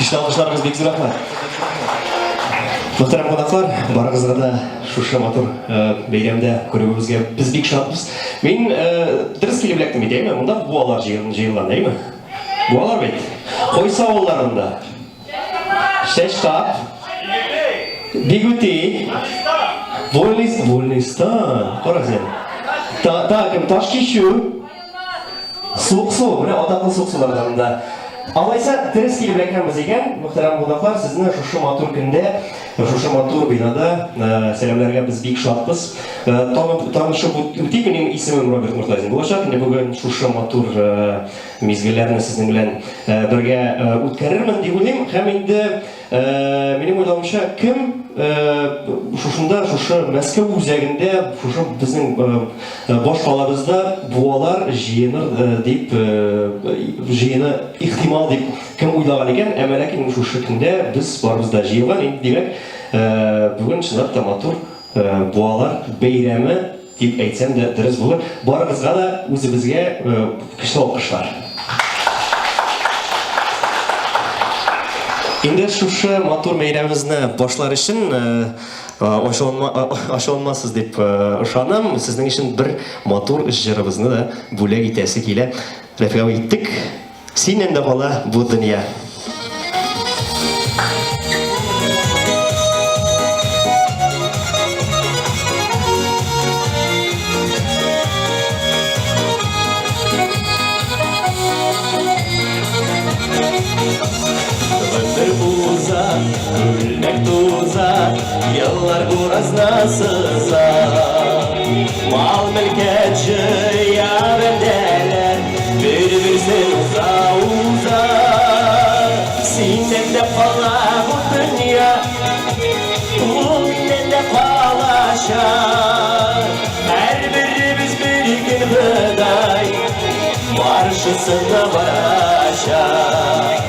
Көчле алкышларыгыз бик зур рәхмәт. Мөхтәрәм кунаклар, барыгызга да шушы матур э, бәйрәмдә күрүебезгә без бик шатбыз. Мин э, дөрес килеп эләктем бит, әйме? Монда буалар җыелган, әйме? Буалар бит. Кайсы авылларында? Чәчкап. Бигүти. Вольный, Вольныйстан. Кара син. Та, та, кем? Ташкичү. Суыксу, менә атаклы суыксулардан да. Алайса, дөрес килеп эләккәнбез икән, мөхтәрәм кунаклар, сезне шушы матур көндә, шушы матур бинада э, сәламләргә без бик шатбыз. Э, танышып үтик, минем исемем Роберт Мортазин булачак. Инде бүген шушы матур э, мизгелләрне сезнең белән бергә үткәрермен дип уйлыйм. Һәм инде Минем уйлавымча, кем шушында, шушы Мәскәү үзәгендә, шушы безнең баш калабызда буалар җыеныр дип, җыены ихтимал дип кем уйлаган икән, әмма ләкин шушы көндә без барыбыз да җыелган, инде димәк, бүген чынлап та матур буалар бәйрәме Дип әйтсәм дә дөрес булыр. Барыгызга да үзебезгә көчле алкышлар. Инде шушы матур бәйрәмебезне башлар өчен ачуланмассыз дип ышанам. Сезнең өчен бер матур җырыбызны да бүләк итәсе килә. Рәфигә иттек. Синнән дә кала бу дөнья. Гомер уза, күлмәк туза, еллар буразна сыза. Мал мөлкәт җыя бәндәләр, Бер-берсен уза-уза. Синнән дә кала бу дөнья, Ул миннән дә калачак. Һәрберебез бер көн Ходай каршысына барачак.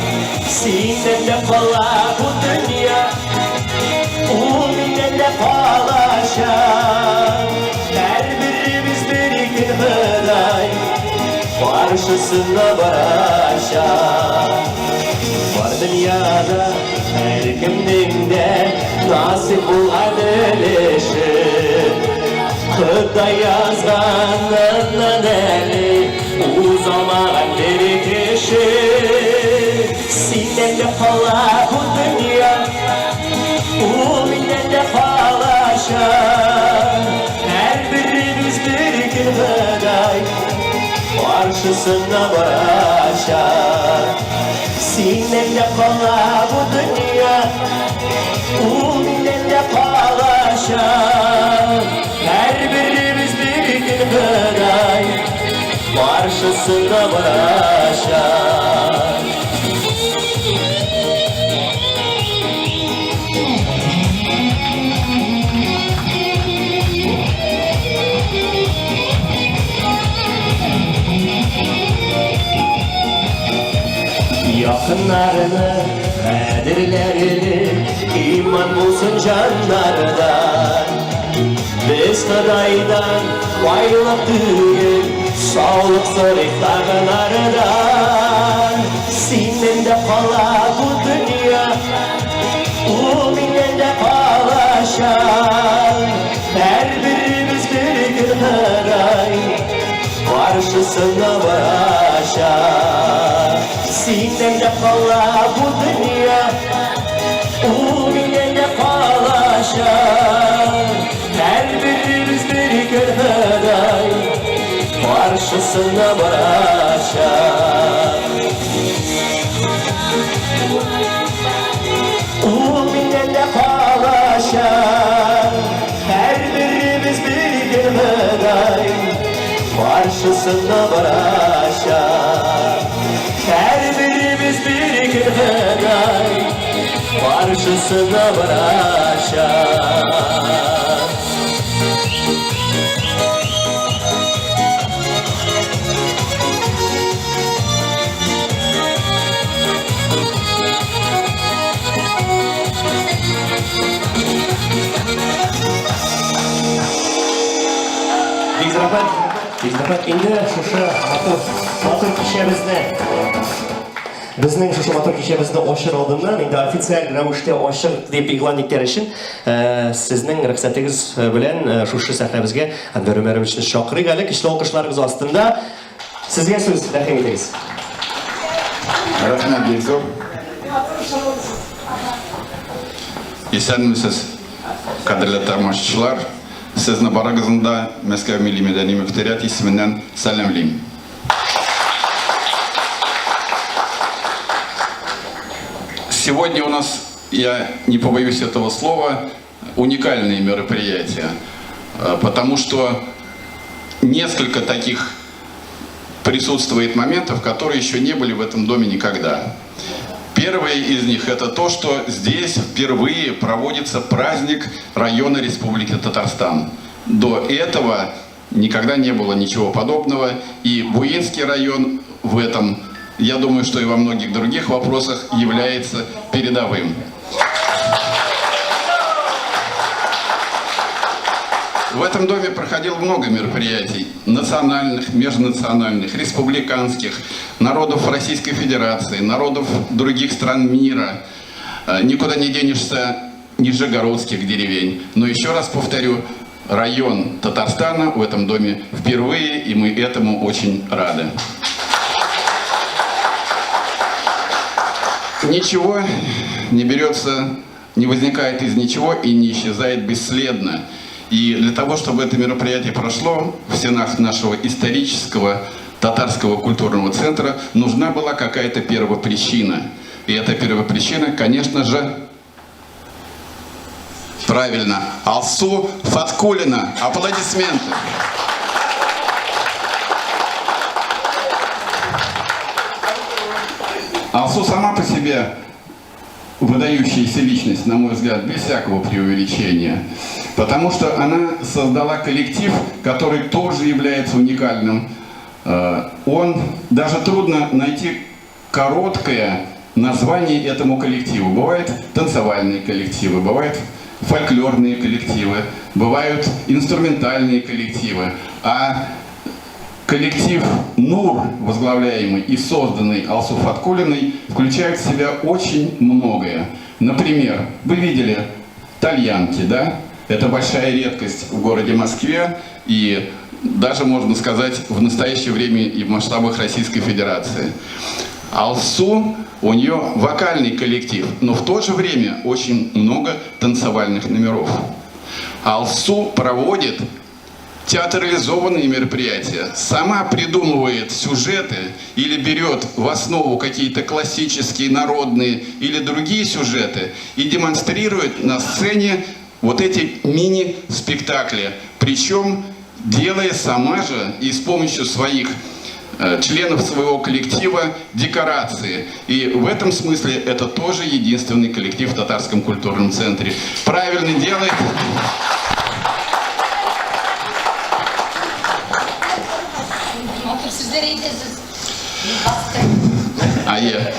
Синнән дә кала бу дөнья, Ул миннән дә калачак. Һәрберебез бер көн Ходай каршысына барачак. Бар дөньяда һәркемнең дә насыйп булган өлеше. Ходай язганыннан әле узалмаган бер кеше. Синнән дә кала бу дөнья, ул миннән дә калачак. Һәрберебез бер көн Ходай каршысына барачак. Синнән дә кала бу дөнья, ул миннән дә калачак. Һәрберебез бер көн Ходай каршысына барачак. Якыннарны кадерләрне иман булсын җаннарда. Без Ходайдан байлык түгел, саулык сорыйк тагылардан. Синнән дә кала бу дөнья, ул миннән дә калачак. Һәрберебез бер көн Ходай каршысына барачак. Синнән дә кала бу дөнья, ул миннән дә калачак. Һәрберебез бер көн Ходай каршысына барачак. Ул миннән дә калачак. Һәрберебез бер көн Ходай каршысына барачак. Һәрберебез бер көн Ходай каршысына барачак. Бик рәхмәт. Бик рәхмәт. Инде шушы матур, матур кичәбезне. Безнең шушы матур кичәбезне ачыр алдыннан, инде официаль рәвештә ачык дип игълан итәр өчен, э, сезнең рөхсәтегез белән э, шушы сәхнәбезгә Әнвәр Өмәровичны чакырыйк әле, көчле алкышларыгыз астында. Сезгә сүз, рәхим итегез. Рәхмәт бик зур. Исәнмесез, кадерле тамашачылар. Сезне барыгызны да Мәскәү милли мәдәни мөхтәрият исеменнән сәламлим. Сегодня у нас, я не побоюсь этого слова, уникальное мероприятие, потому что несколько таких присутствует моментов, которые еще не были в этом доме никогда. Первый из них это то, что здесь впервые проводится праздник района Республики Татарстан. До этого никогда не было ничего подобного. И Буинский район в этом, я думаю, что и во многих других вопросах является передовым. В этом доме проходило много мероприятий. Национальных, межнациональных, республиканских, народов Российской Федерации, народов других стран мира. Никуда не денешься нижегородских деревень. Но еще раз повторю, район Татарстана в этом доме впервые, и мы этому очень рады. Ничего не берется, не возникает из ничего и не исчезает бесследно. И для того, чтобы это мероприятие прошло в стенах нашего исторического татарского культурного центра, нужна была какая-то первопричина. И эта первопричина, конечно же, правильно, Алсу Фаткулина. Аплодисменты. Алсу сама по себе выдающаяся личность, на мой взгляд, без всякого преувеличения. Потому что она создала коллектив, который тоже является уникальным. Он, даже трудно найти короткое название этому коллективу. Бывают танцевальные коллективы, бывают фольклорные коллективы, бывают инструментальные коллективы. А коллектив «Нур», возглавляемый и созданный Алсу Фаткулиной, включает в себя очень многое. Например, вы видели тальянки, да? Это большая редкость в городе Москве и даже, можно сказать, в настоящее время и в масштабах Российской Федерации. Алсу, у нее вокальный коллектив, но в то же время очень много танцевальных номеров. Алсу проводит театрализованные мероприятия, сама придумывает сюжеты или берет в основу какие-то классические, народные или другие сюжеты и демонстрирует на сцене вот эти мини-спектакли. Причем делая сама же и с помощью своих членов своего коллектива декорации. И в этом смысле это тоже единственный коллектив в Татарском культурном центре. Правильно делает. Әйе,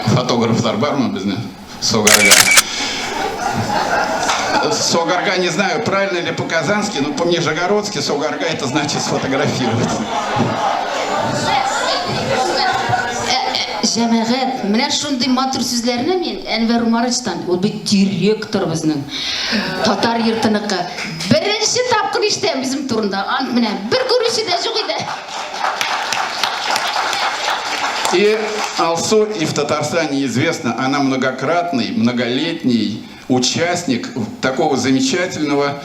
фотографлар бармы безнең? Согарга. Согарга, не знаю, правильно ли по-казански, но по-нижегородски согарга это значит сфотографировать. Җәмәгать, менә шундый матур сүзләрне мин Әнвәр Умаровичтан, ул бит директор безнең, татар йортыныкы. Беренче тапкыр ишетәм үзем турында. Ант менә бер күрүче дә юк иде. И Алсу и в Татарстане известно, она многократный, многолетний участник такого замечательного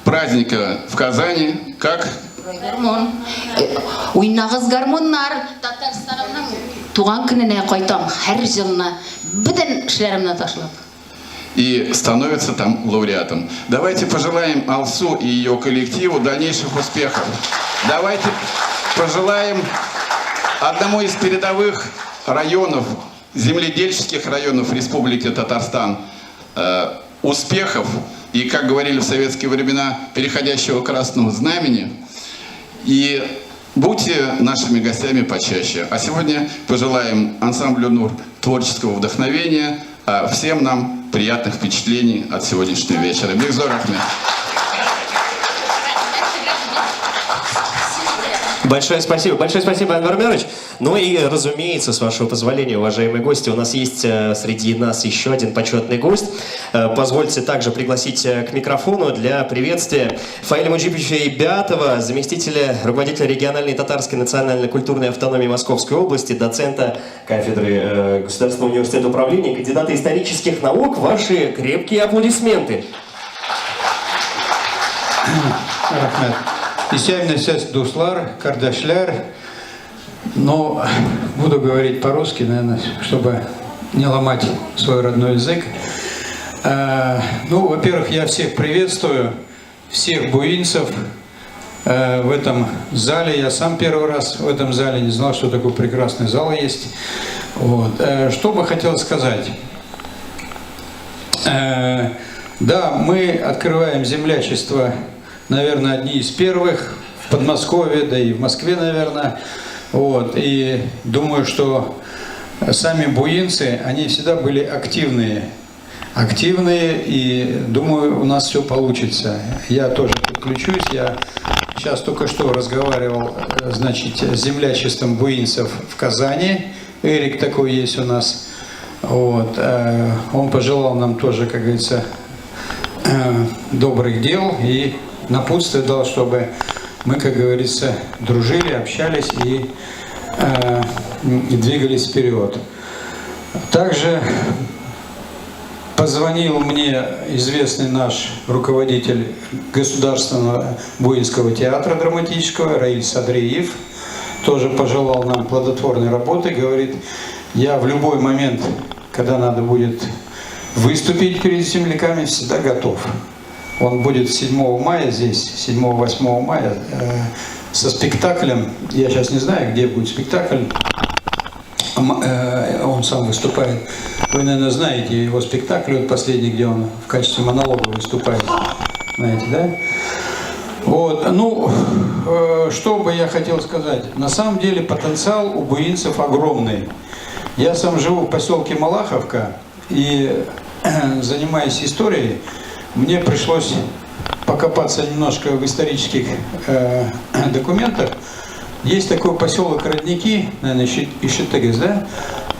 праздника в Казани, как Гармон. Уйнагыз гармоннар. Татарстанымның туган көненә кайтам һәр елны. Бөтен эшләремне ташлап. И становится там лауреатом. Давайте пожелаем Алсу и ее коллективу дальнейших успехов. Давайте пожелаем одному из передовых районов, земледельческих районов Республики Татарстан, успехов и, как говорили в советские времена, переходящего красного знамени. И будьте нашими гостями почаще. А сегодня пожелаем ансамблю «Нур» творческого вдохновения, а всем нам приятных впечатлений от сегодняшнего вечера. Бик зур рәхмәт. Большое спасибо. Большое спасибо, Әнвәр Умярович. Ну и, разумеется, с вашего позволения, уважаемые гости, у нас есть среди нас еще один почетный гость. Позвольте также пригласить к микрофону для приветствия Фаиля Муджиповича Ибятова, заместителя руководителя региональной татарской национально-культурной автономии Московской области, доцента кафедры Государственного университета управления, кандидата исторических наук. Ваши крепкие аплодисменты. Рәхмәт. Исәнмесез, дуслар, кардәшләр. Но буду говорить по-русски, наверное, чтобы не ломать свой родной язык. Ну, во-первых, я всех приветствую, всех буинцев в этом зале. Я сам первый раз в этом зале, не знал, что такой прекрасный зал есть. Вот. Что бы хотел сказать. Да, мы открываем землячество, наверное, одни из первых в Подмосковье, да и в Москве, наверное. Вот. И думаю, что сами буинцы, они всегда были активные. Активные, и думаю, у нас все получится. Я тоже подключусь. Я сейчас только что разговаривал, значит, с землячеством буинцев в Казани. Эрик такой есть у нас. Вот. Он пожелал нам тоже, как говорится, добрых дел и напутствие дал, чтобы мы, как говорится, дружили, общались и двигались вперед. Также позвонил мне известный наш руководитель Государственного Буинского театра драматического Раиль Садриев. Тоже пожелал нам плодотворной работы. Говорит, я в любой момент, когда надо будет выступить перед земляками, всегда готов. Он будет 7 мая здесь, 7-8 мая, со спектаклем. Я сейчас не знаю, где будет спектакль. Он сам выступает. Вы, наверное, знаете его спектакль, вот последний, где он в качестве монолога выступает. Знаете, да? Вот. Ну, что бы я хотел сказать. На самом деле потенциал у буинцев огромный. Я сам живу в поселке Малаховка и, занимаясь историей, мне пришлось покопаться немножко в исторических документах. Есть такой поселок Родники, наверное, ишеттегез, да?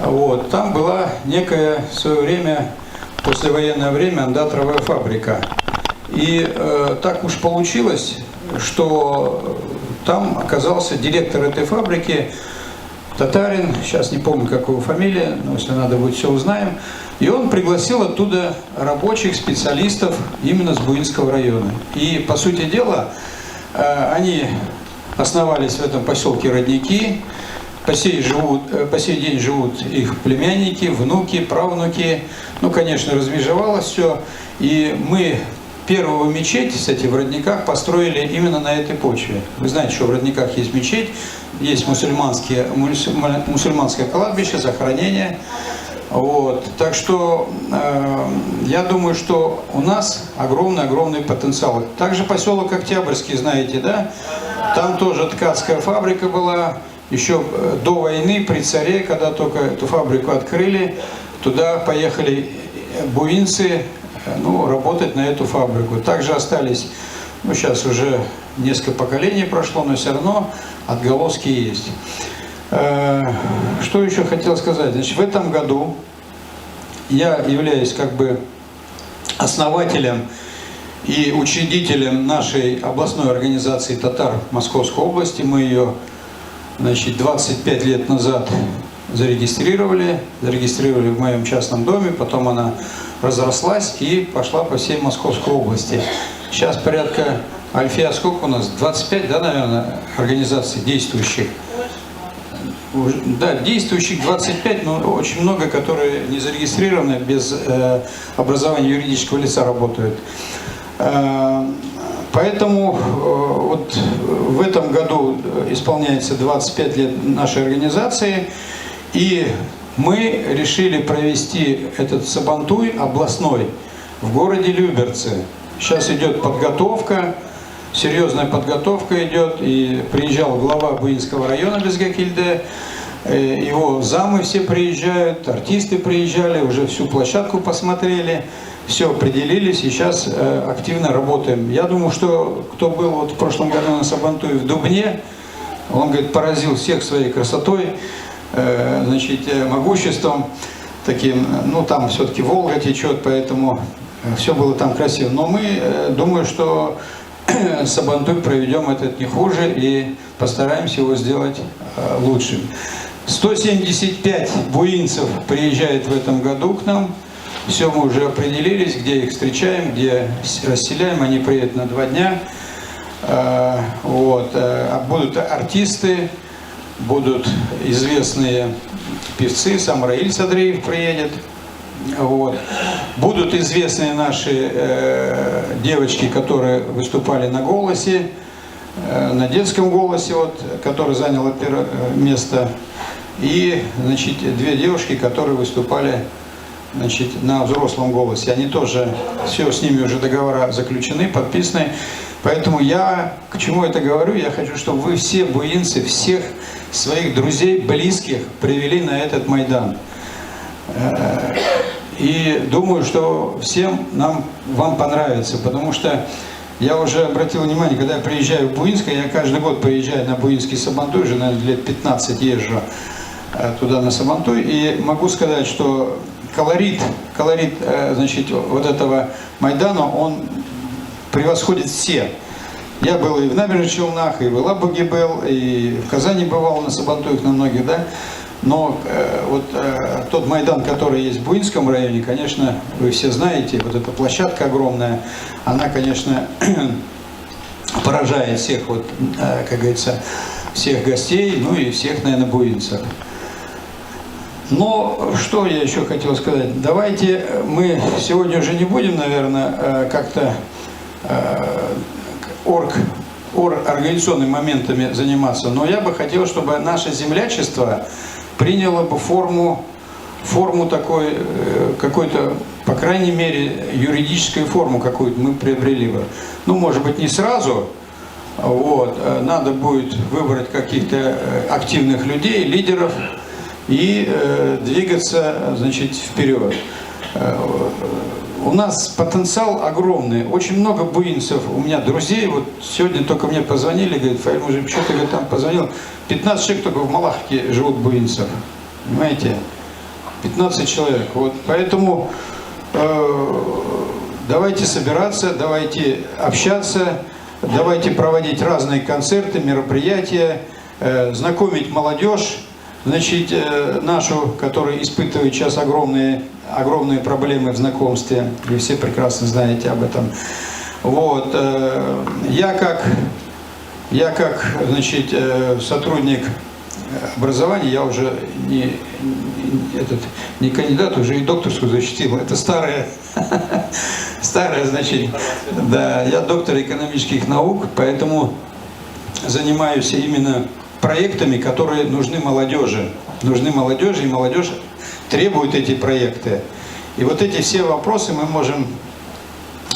Вот, там была некая в свое время, послевоенное время, ондатровая фабрика. И так уж получилось, что там оказался директор этой фабрики, татарин, сейчас не помню, как его фамилия, но если надо будет, все узнаем. И он пригласил оттуда рабочих, специалистов именно с Буинского района. И, по сути дела, они основались в этом поселке Родники. По сей день живут их племянники, внуки, правнуки. Ну, конечно, размежевалось все. И мы первую мечеть, кстати, в Родниках построили именно на этой почве. Вы знаете, что в Родниках есть мечеть, есть мусульманское кладбище, захоронение. Вот. Так что я думаю, что у нас огромный-огромный потенциал. Также поселок Октябрьский, знаете, да? Там тоже ткацкая фабрика была. Еще до войны при царе, когда только эту фабрику открыли, туда поехали буинцы, ну, работать на эту фабрику. Также остались, ну, сейчас уже несколько поколений прошло, но все равно отголоски есть. Что еще хотел сказать? Значит, в этом году я являюсь как бы основателем и учредителем нашей областной организации татар Московской области. Мы ее, значит, 25 лет назад зарегистрировали в моем частном доме, потом она разрослась и пошла по всей Московской области. Сейчас порядка, Альфия, сколько у нас? 25, да, наверное, организаций действующих? Да, действующих 25, но очень много, которые не зарегистрированы, без образования юридического лица работают. Поэтому вот в этом году исполняется 25 лет нашей организации, и мы решили провести этот Сабантуй областной в городе Люберцы. Сейчас идет подготовка, серьезная подготовка идет, и приезжал глава Буинского района безгә килде, его замы все приезжают, артисты приезжали, уже всю площадку посмотрели, все определились, и сейчас активно работаем. Я думаю, что кто был вот в прошлом году на Сабантуе в Дубне, Он, говорит, поразил всех своей красотой, значит, могуществом таким. Ну, там все-таки Волга течет, поэтому все было там красиво. Но мы, думаю, что Сабантуй проведем этот не хуже и постараемся его сделать лучшим. 175 буинцев приезжает в этом году к нам. Все, мы уже определились, где их встречаем, где расселяем. Они приедут на 2 дня. Вот. Будут артисты, будут известные певцы, сам Раиль Садриев приедет. Вот. Будут известные наши девочки, которые выступали на «Голосе», на детском «Голосе», вот, который занял первое место. И, значит, две девушки, которые выступали, значит, на взрослом «Голосе». Они тоже, все, с ними уже договора заключены, подписаны. Поэтому я к чему это говорю? Я хочу, чтобы вы все, буинцы, всех своих друзей, близких привели на этот Майдан. И думаю, что всем нам, вам понравится, потому что я уже обратил внимание, когда я приезжаю в Буинск, я каждый год приезжаю на Буинский Сабантуй, уже, наверное, лет 15 езжу туда на Сабантуй, и могу сказать, что колорит, значит, вот этого Майдана, он превосходит все. Я был и в Набережных Челнах, и в Елабуге был, и в Казани бывал на Сабантуях на многих, да. Но вот тот Майдан, который есть в Буинском районе, конечно, вы все знаете, вот эта площадка огромная, она, конечно, поражает всех, вот, как говорится, всех гостей, ну и всех, наверное, буинцев. Но что я еще хотел сказать? Давайте мы сегодня уже не будем, наверное, как-то организационными моментами заниматься, но я бы хотел, чтобы наше землячество приняло бы форму такой, какой-то, по крайней мере, юридическую форму какую-то мы приобрели бы. Ну, может быть, не сразу, вот, надо будет выбрать каких-то активных людей, лидеров и двигаться, значит, вперед. У нас потенциал огромный, очень много буинцев, у меня друзей, вот сегодня только мне позвонили, говорит: «Фаиль Мужик, что ты, говорит, там позвонил?» 15 человек только в Малаховке живут буинцев, понимаете? 15 человек, вот, поэтому давайте собираться, давайте общаться, давайте проводить разные концерты, мероприятия, знакомить молодежь, значит, нашу, которая испытывает сейчас огромные, огромные проблемы в знакомстве, вы все прекрасно знаете об этом. Вот, я как, значит, сотрудник образования, я уже не этот, не кандидат, уже и докторскую защитил. Это старая, старая, значит, да, я доктор экономических наук, поэтому занимаюсь именно проектами, которые нужны молодежи. Нужны молодежи, и молодежь требует эти проекты. И вот эти все вопросы мы можем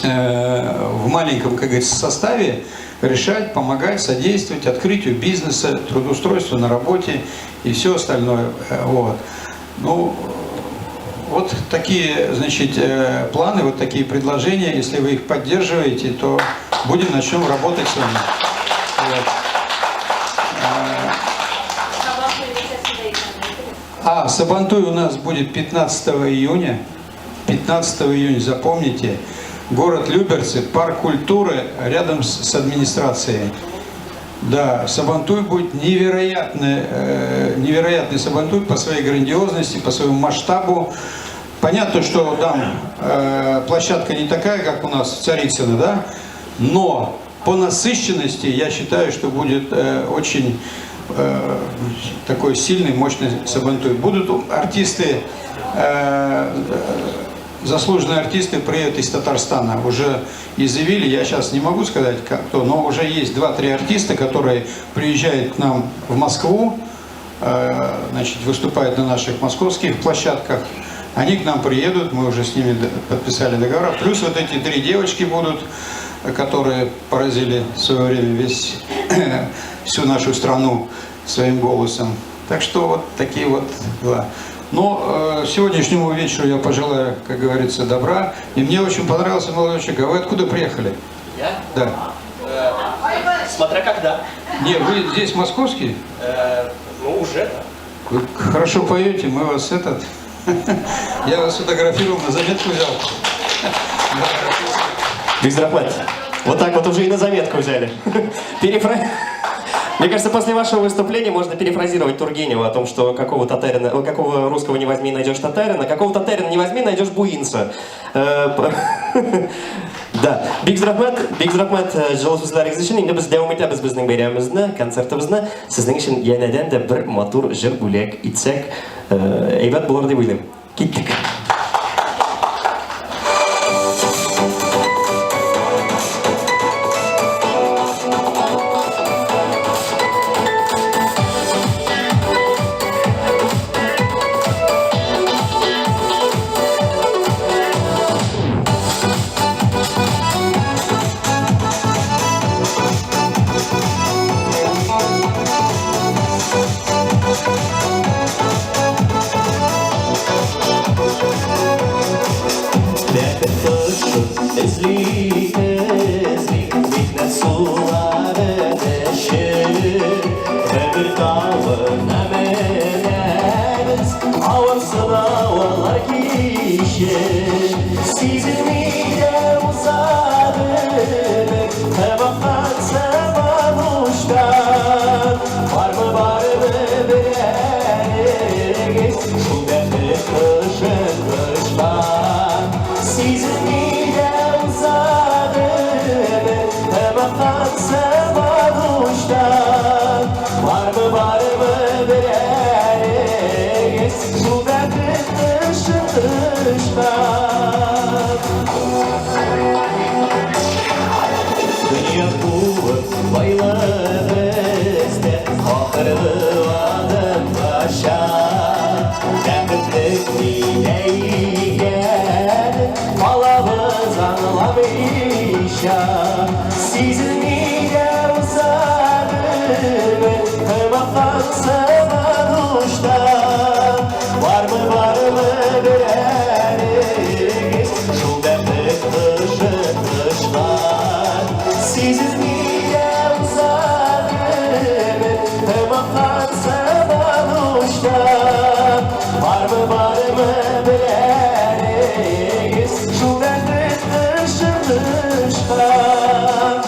в маленьком, как говорится, составе решать, помогать, содействовать открытию бизнеса, трудоустройству на работе и все остальное. Вот. Ну, вот такие, значит, планы, вот такие предложения. Если вы их поддерживаете, то будем начнем работать с вами. Вот. А, Сабантуй у нас будет 15 июня. 15 июня, запомните. Город Люберцы, парк культуры рядом с администрацией. Да, Сабантуй будет невероятный, невероятный Сабантуй по своей грандиозности, по своему масштабу. Понятно, что там площадка не такая, как у нас в Царицыно, да, но по насыщенности я считаю, что будет очень такой сильный, мощный Сабантуй. Будут артисты, заслуженные артисты приедут из Татарстана. Уже изъявили, я сейчас не могу сказать, как кто, но уже есть 2-3 артиста, которые приезжают к нам в Москву, значит, выступают на наших московских площадках. Они к нам приедут, мы уже с ними подписали договора. Плюс вот эти три девочки будут, которые поразили в свое время всю нашу страну своим голосом. Так что вот такие вот дела. Но сегодняшнему вечеру я пожелаю, как говорится, добра. И мне очень понравился молодой человек. А вы откуда приехали? Я? Да. Смотря когда. Не, вы здесь московский? Ну, уже, да. Вы хорошо поете, мы вас этот... Я вас сфотографировал, на заметку взял. Бик рәхмәт. Вот так вот уже и на заметку взяли. Мне кажется, после вашего выступления можно перефразировать Тургенева о том, что какого татарина, какого русского не возьми, найдешь татарина, какого татарина не возьми, найдешь буинца. Да. Бик рәхмәт, бик рәхмәт җылы сүзләрегез өчен. Инде без дәвам итәбез безнең бәйрәмебезне, концертыбызны. Сезнең өчен янәдән дә бер матур җыр бүләк итсәк, әйбәт булыр дип уйлыйм. Киттек. Бәхет кошын эзли, эзли, Михнәт суларын эчеп, Гомер тавына менәбез, Авыр сынаулар кичеп. Сизелми дә уза гомер, Һәм сыман учтан. Бармы, бармы беләнегез, Шул бәхет кошын кочкан? Сизелми дә уза гомер, Һәм сыман учтан. Бармы, бармы беләнегез, Шул бәхет кошын кочкан? Дөнья куып, байлык эзләп, Ахыргы адымгача. Бәхетнең нидә икәнен Калабыз аңламыйча. Сизелми дә уза гомер, Һәм аккан сыман учтан. Бармы, бармы берәрегез, Шул бәхет кошын кочкан? Сизелми дә уза гомер, Һәм аккан сыман учтан. Бармы, бармы беләнегез, Шул бәхет кошын кочкан?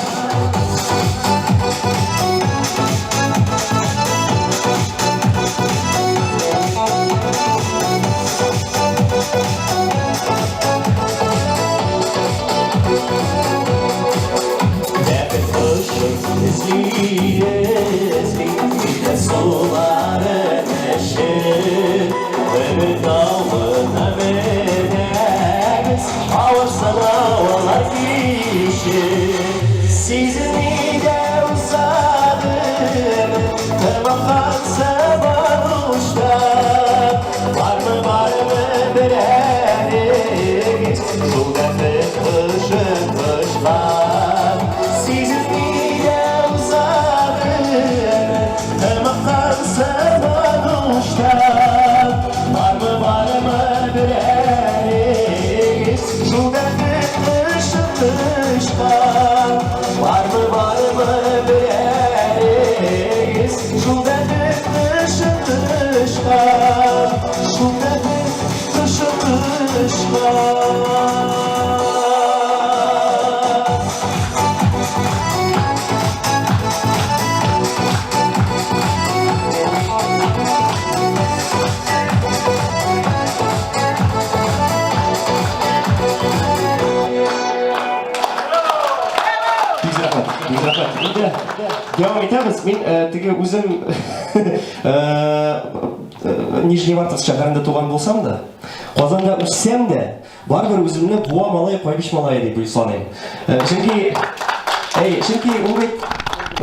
Бәхет кошын эзли, эзли, Михнәт суларын эчеп, Гомер тавына менәбез, Авыр сынаулар кичеп. Сизелми дә уза гомер, Һәм аккан сыман учтан. Бармы, бармы берәрегез, Шул бәхет кошын кочкан? Сизелми дә уза гомер, Һәм аккан сыман учтан. Бармы, бармы берәрегез, Шул бәхет кошын кочкан? Бармы, бармы берәрегез, Шул бәхет кошын кочкан? Шул бәхет кошын кочкан? Бик рәхмәт, бик рәхмәт. Инде дәвам итәбез. Мин теге үзем Нижневартовск шәһәрендә туган булсам да, Казанда үссәм дә, барыбер үземне Буа малае, Кайбыч малае дип саныйм. Чөнки ул бит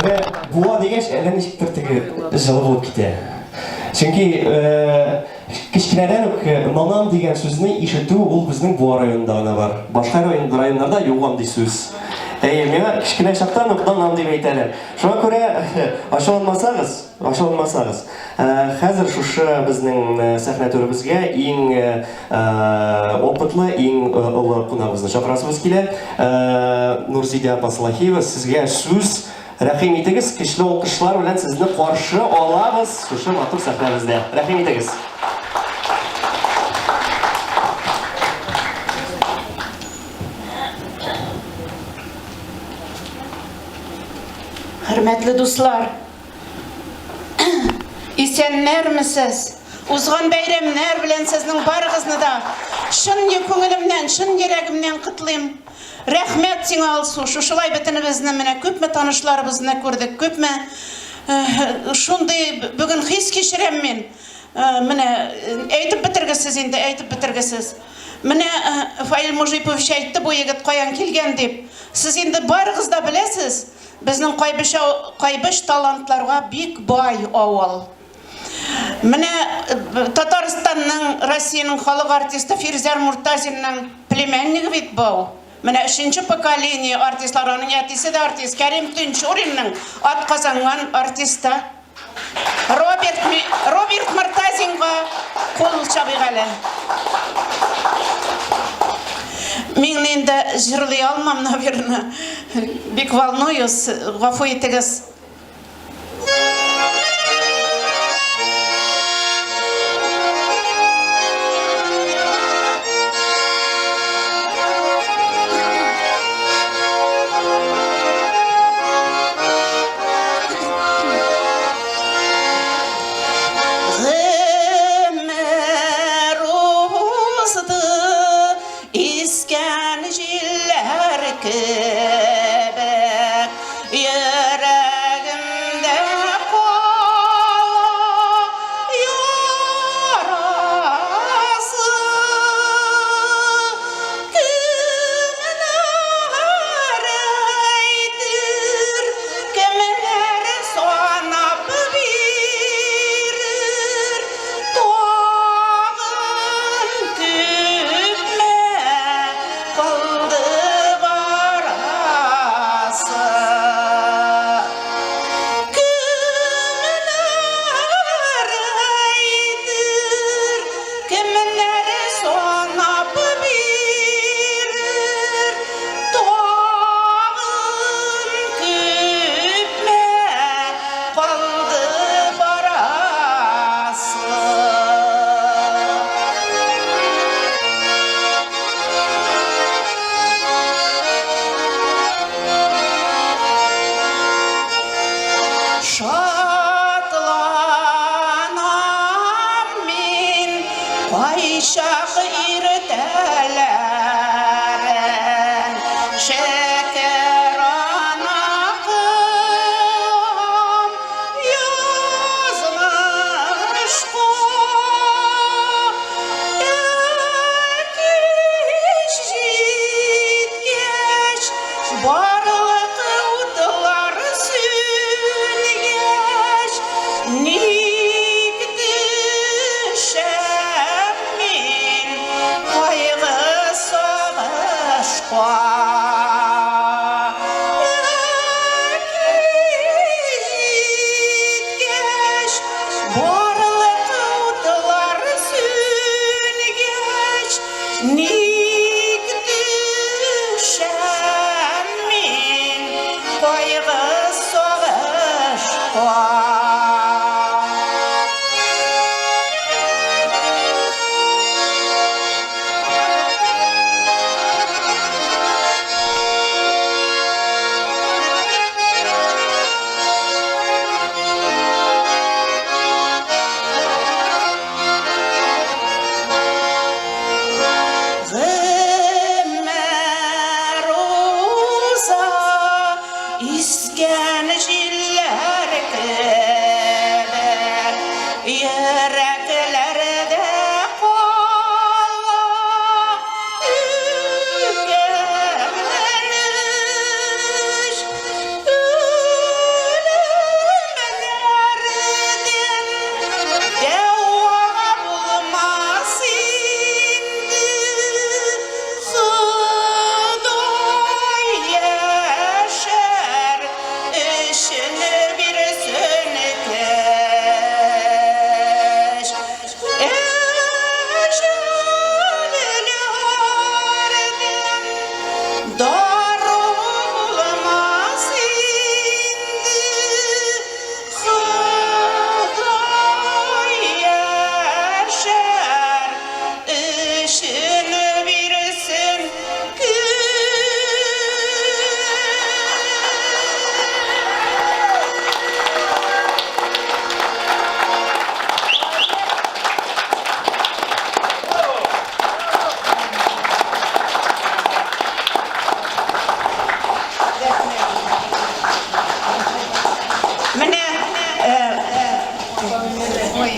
менә Буа дигәч, әллә ничектер теге җылы булып китә. Чөнки кечкенәдән үк нанам дигән сүзне ишетү ул безнең Буа районында гына бар. Башка районнарда юк андый сүз. Әйе, миңа кечкенә чактан ук нанам дип әйтәләр. Шуңа күрә ачуланмасагыз, ачуланмасагыз, хәзер шушы безнең сәхнә түребезгә иң опытлы, иң олы кунагыбызны чакырасыбыз килә. Нурзидә апа Салахиева, сезгә сүз. Рәхим итегез, көчле алкышлар белән сезне каршы алабыз шушы матур сәхнәбездә. Рәхим итегез. Хөрмәтле дуслар, исәннәрмесез? Узган бәйрәмнәр белән сезнең барыгызны да чын күңелемнән, чын йөрәгемнән котлыйм. Рәхмәт сиңа, Алсу, шушылай бөтенебезне менә күпме танышларыбызны күрдек, күпме шундый бүген хис кичерәм мин. Менә әйтеп бетергесез инде, әйтеп бетергесез. Менә Фаил Мужипович әйтте, бу егет каян килгән дип. Сез инде барыгыз да беләсез, безнең Кайбыч, Кайбыч талантларга бик бай авыл. Менә Татарстанның, Россиянең халык артисты Фирзәр Муртазинның племяннигы бит бу. Менә өченче поколение артистлар, аның әтисе дә артист, Кәрим Тинчуринның атказанган артисты. Роберт, Роберт Мортазинга кул чабыйк әле. Мин инде җырлый алмам, наверное. Бик волнуюсь, гафу итегез. Гомер узды, искән җилләр кебек, йөрәгемдә кала ярасы. Кемнәр әйтер, кемнәр санап бирер, тагын күпме калды барасы. Кемнәр әйтер, кемнәр санап бирер, тагын күпме калды барасы. Шатланам мин кайчак иртәләрен, Шәкерана кылам язмышка. Ә кич җиткәч, барлык утлар сүнгәч, ник төшәм мин кайгы сагышка? Ә кич җиткәч, барлык утлар сүнгәч, ник төшәм мин кайгы сагышка? Гомер уза, искән җилләр кебек, йөрәкләрдә кала үкенеч. Үлемнәрдән дәва булмас инде, Ходай яшәр өчен.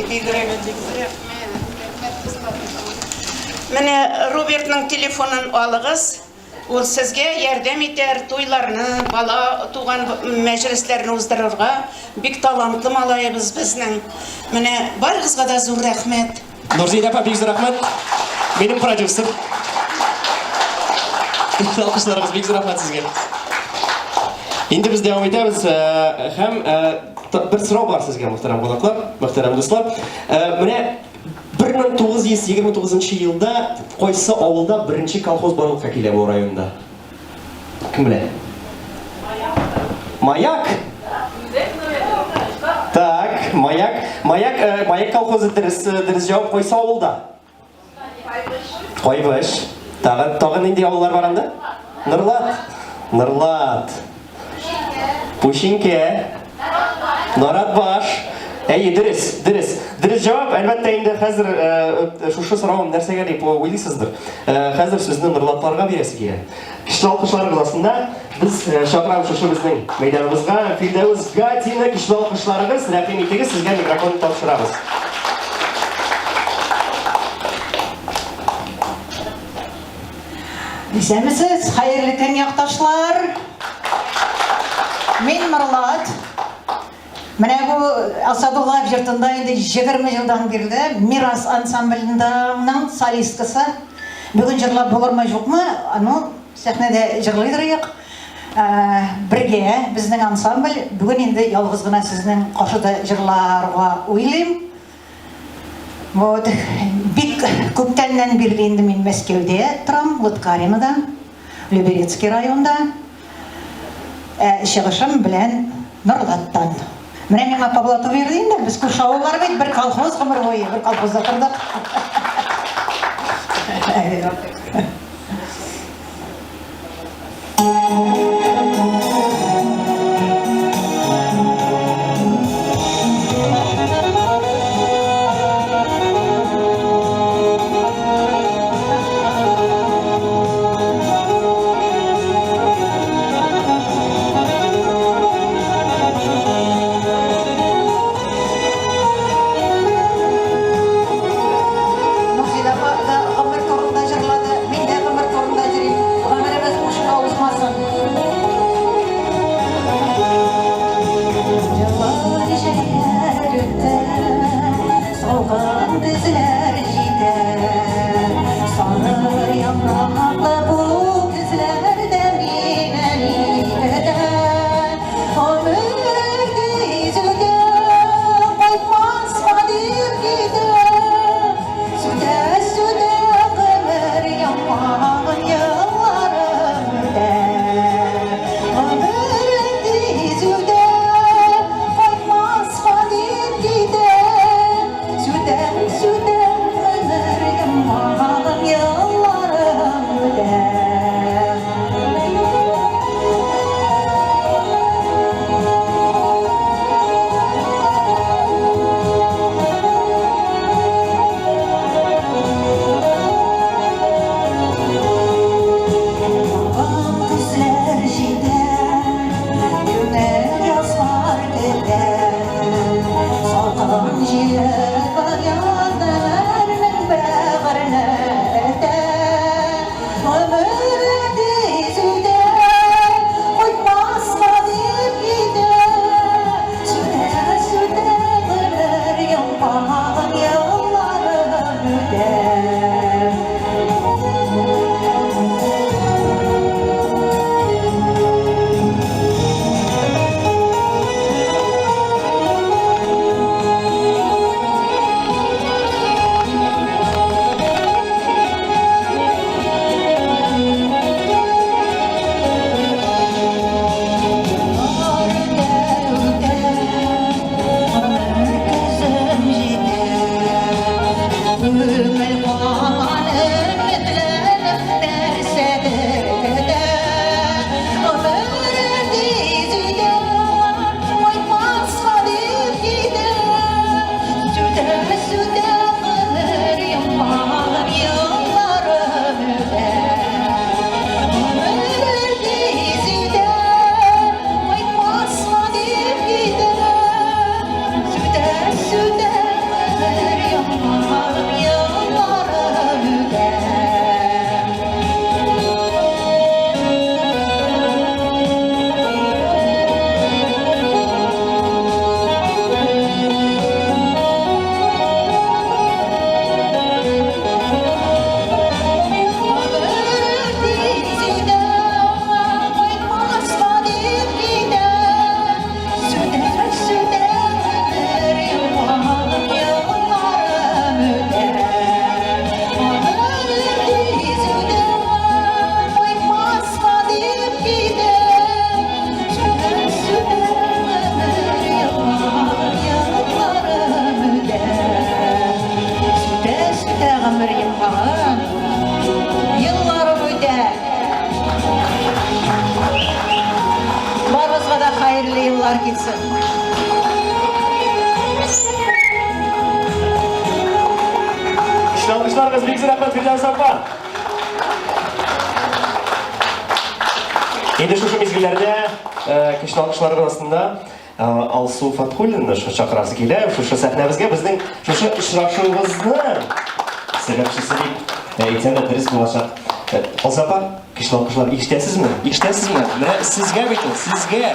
Бигрәк рәхмәт. Менә Робертның телефонын алыгыз. Ул сезгә ярдәм итәр, туйларны, бала туган мәҗлесләрне уздырырга. Бик талантлы малаебыз безнең. Менә барыгызга да зур рәхмәт. Нурзия апа, бик зур рәхмәт. Минем продюсер. Алкышларыгыз, бик зур рәхмәт сезгә. Инде без дәвам итәбез һәм бер сорау бар сезгә, мөхтәрәм кунаклар, мөхтәрәм дуслар. Менә 1929 елда кайсы авылда беренче колхоз барлыкка килә бу районда? Кем белә? Маяк. Так, Маяк. Маяк, Маяк колхозы дөрес, дөрес җавап кайсы авылда? Кайбыч. Тагын, тагын нинди авыллар бар анда? Нырлат. Нырлат. Пушинке. Наратбаш. Әйе, дөрес, дөрес. Дөрес җавап, әлбәттә, инде хәзер шушы соравым нәрсәгә дип уйлыйсыздыр. Хәзер сүзне нырлатларга бирәсе килә. Көчле алкышларыгыз астында без чакырабыз шушы безнең мәйданыбызга Фирдәүс Гатина. Көчле алкышларыгыз, рәхим итегез, сезгә микрофон тапшырабыз. Исәнмесез, хәерле көн, якташлар. Мин Мырлат. Менә бу Асадуллаев йортында инде 20 елдан бирле Мирас ансамблендәның солисткасы. Бүген җырлап булырмы, юкмы, ну, сәхнәдә җырлыйдыр идек. Бергә безнең ансамбль бүген инде ялгыз гына сезнең каршыда җырларга уйлыйм. Вот, бик күптәннән бирле инде мин Мәскәүдә торам, Лыткаринода, Люберецкий районда. Ә чыгышым белән Норлаттан. Менә миңа по блату бирде инде, без күрше авыллар бит, бер колхоз гомер буе, бер колхозда тордык. Нурзилә апа да гомер турында җырлады. итсен. Көчле алкышларыгыз, бик зур рәхмәт, Фирдәүс апа. Инде шушы мизгелләрдә көчле алкышларыгыз астында Алсу Фатхуллинны чакырасы килә. Шушы сәхнәбезгә безнең шушы очрашуыбызның сәбәпчесе дип әйтсәм дә дөрес булачак. Алсу апа, көчле алкышлар ишетәсезме? Ишетәсезме? Менә сезгә бит ул, сезгә.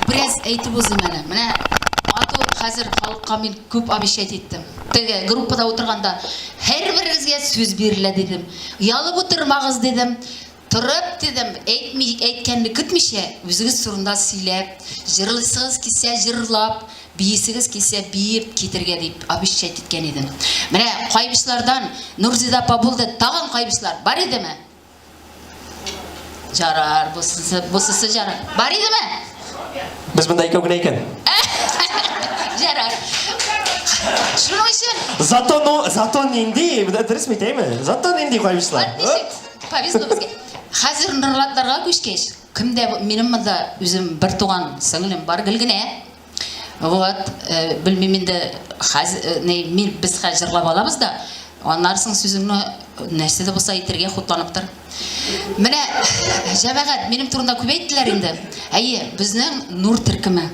Бераз әйтеп узыйм әле. Менә ату хәзер халыкка мин күп обещать иттем. Теге группада утырганда һәрберегезгә сүз бирелә дидем. Оялып утырмагыз дидем. Торып дидем, әйтми, әйткәнне көтмичә, үзегез турында сөйләп, җырлыйсыгыз килсә җырлап, биисегез килсә биеп китергә дип обещать иткән идем. Менә Кайбычлардан Нурзида апа булды, тагын Кайбычлар бар идеме? Жарар, бусысы, бусысы жарар. Бар идеме? Без монда икәү генә икән. Жарар. Шуның өчен Зато, ну, зато нинди, дөрес әйтәйме? Зато нинди кайбычлар. Вот ничек повезло безгә. Хәзер Нурлатларга күчкәч, кемдә минем монда үзем бер туган сеңлем бар Гөлгенә. Вот, э, белмим инде, хәз, э, не, мин без хәзер җырлап алабыз да, аннары соң сүзеңне нәрсә дә булса әйтергә хутланып тор. Менә, җәмәгать, минем турында күп әйттеләр инде. Әйе, безнең Нур төркеме.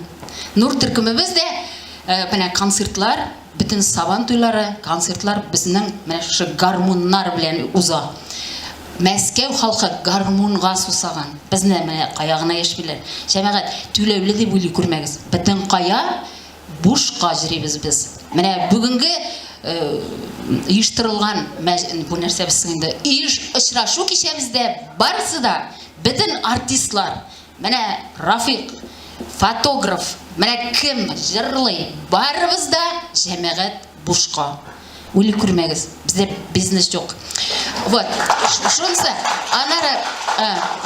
Нур төркемебез дә э, менә концертлар, бөтен сабан туйлары, концертлар безнең менә шушы гармуннар белән уза. Мәскәү халкы гармунга сусаган. Безне менә кая гына яшмиләр. Җәмәгать, түләүле дип уйлый күрмәгез. Бөтен кая бушка йөрибез без. Менә бүгенге оештырылган бу нәрсә безнең инде оеш очрашу кичәбездә барысы да бөтен артистлар, менә Рафик, фотограф, менә кем җырлый, барыбыз да җәмәгать бушка. Уйлый күрмәгез, бездә бизнес юк. Вот, шунысы, анары,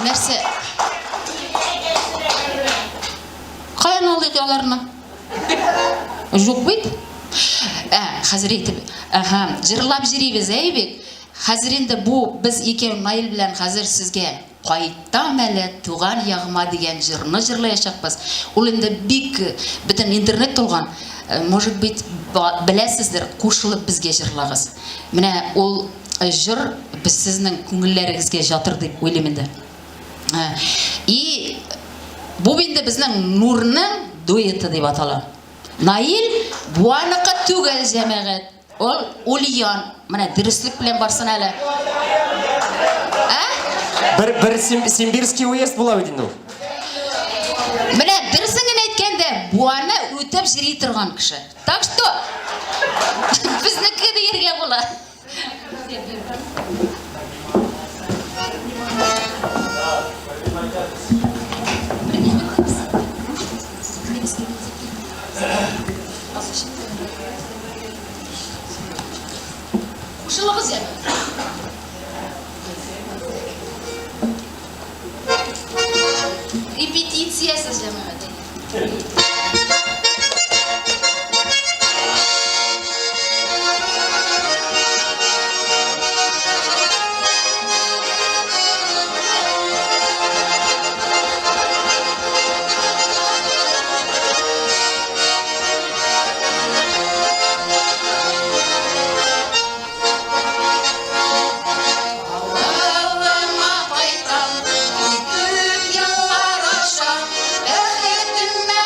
нәрсә, каян алыйк аларны? Юк бит. Ә, хәзер әйтеп, әһә, җырлап җөрибез, әй бит. Хәзер инде бу без икәү Наил белән хәзер сезгә Кайтам әле туган ягыма дигән җырны җырлаячакбыз. Ул инде бик бөтен интернет тулган. Может быть, беләсездер, кушылып безгә җырлагыз. Менә ул җыр без сезнең күңелләрегезгә җатыр дип уйлыйм инде. И бу инде безнең Нурның дуэты дип атала. Наил Буаныкы түгел, җәмәгать. Ул Ульян. Менә дөреслек белән барсын әле. Ә? Бер бер Симбирский уезд була бит инде ул. Менә дөресен генә әйткәндә, буаны үтеп җыри торган кеше. Так что безнеке дияргә була. Кушылыгыз әле. Репетициясез җәмәгать. Авылыма кайтам, күп еллар аша, бәхетемә.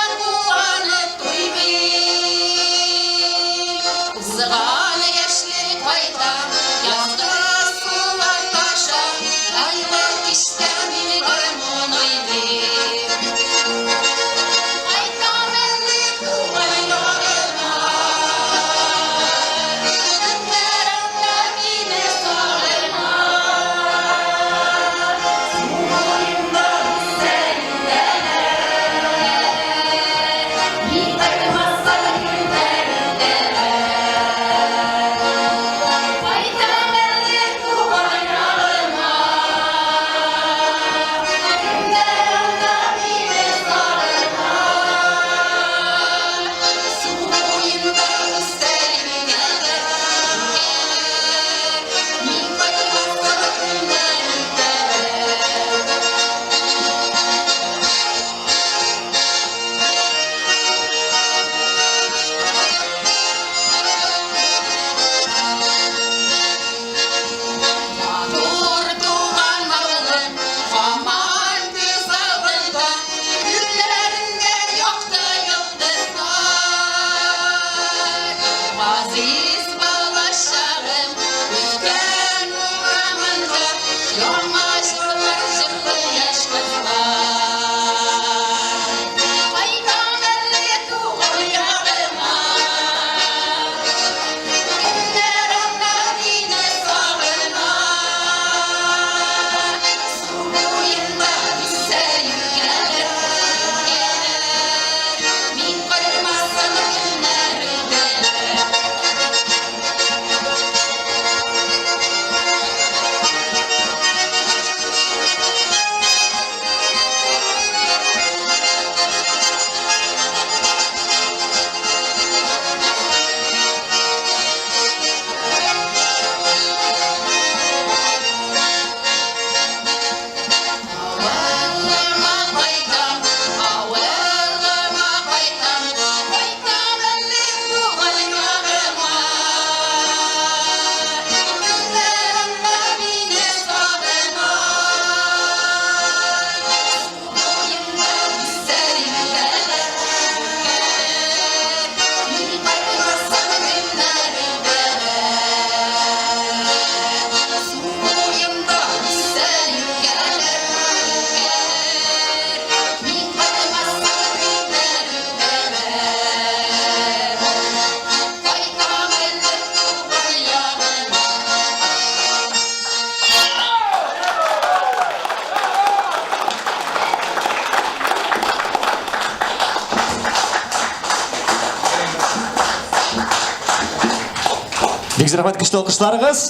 Бик зур рәхмәт, көчле алкышларыгыз.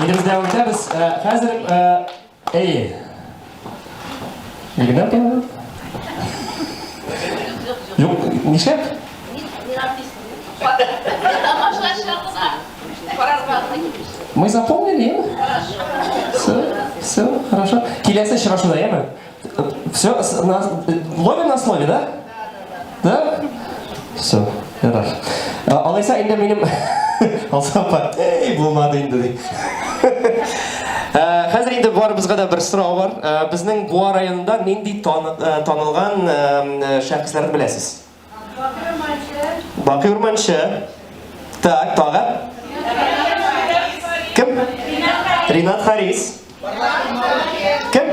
Инде без дәвам итәбез. Э, хәзер э, әйе. Гөлгенә апа. Юк, нишләп? Мы запомнили, Все, все, хорошо. Киләсе очрашуда, яме? Все, ловим на слове, да? Да? Все, ярар. Алайса инде минем Алса апа, эй, булмады инде ди. Хәзер инде барыбызга да бер сорау бар. Безнең Буа районында нинди танылган шәхесләрне беләсез? Бакый Урманчы. Так, тагы. Кем? Ринат Харис. Кем?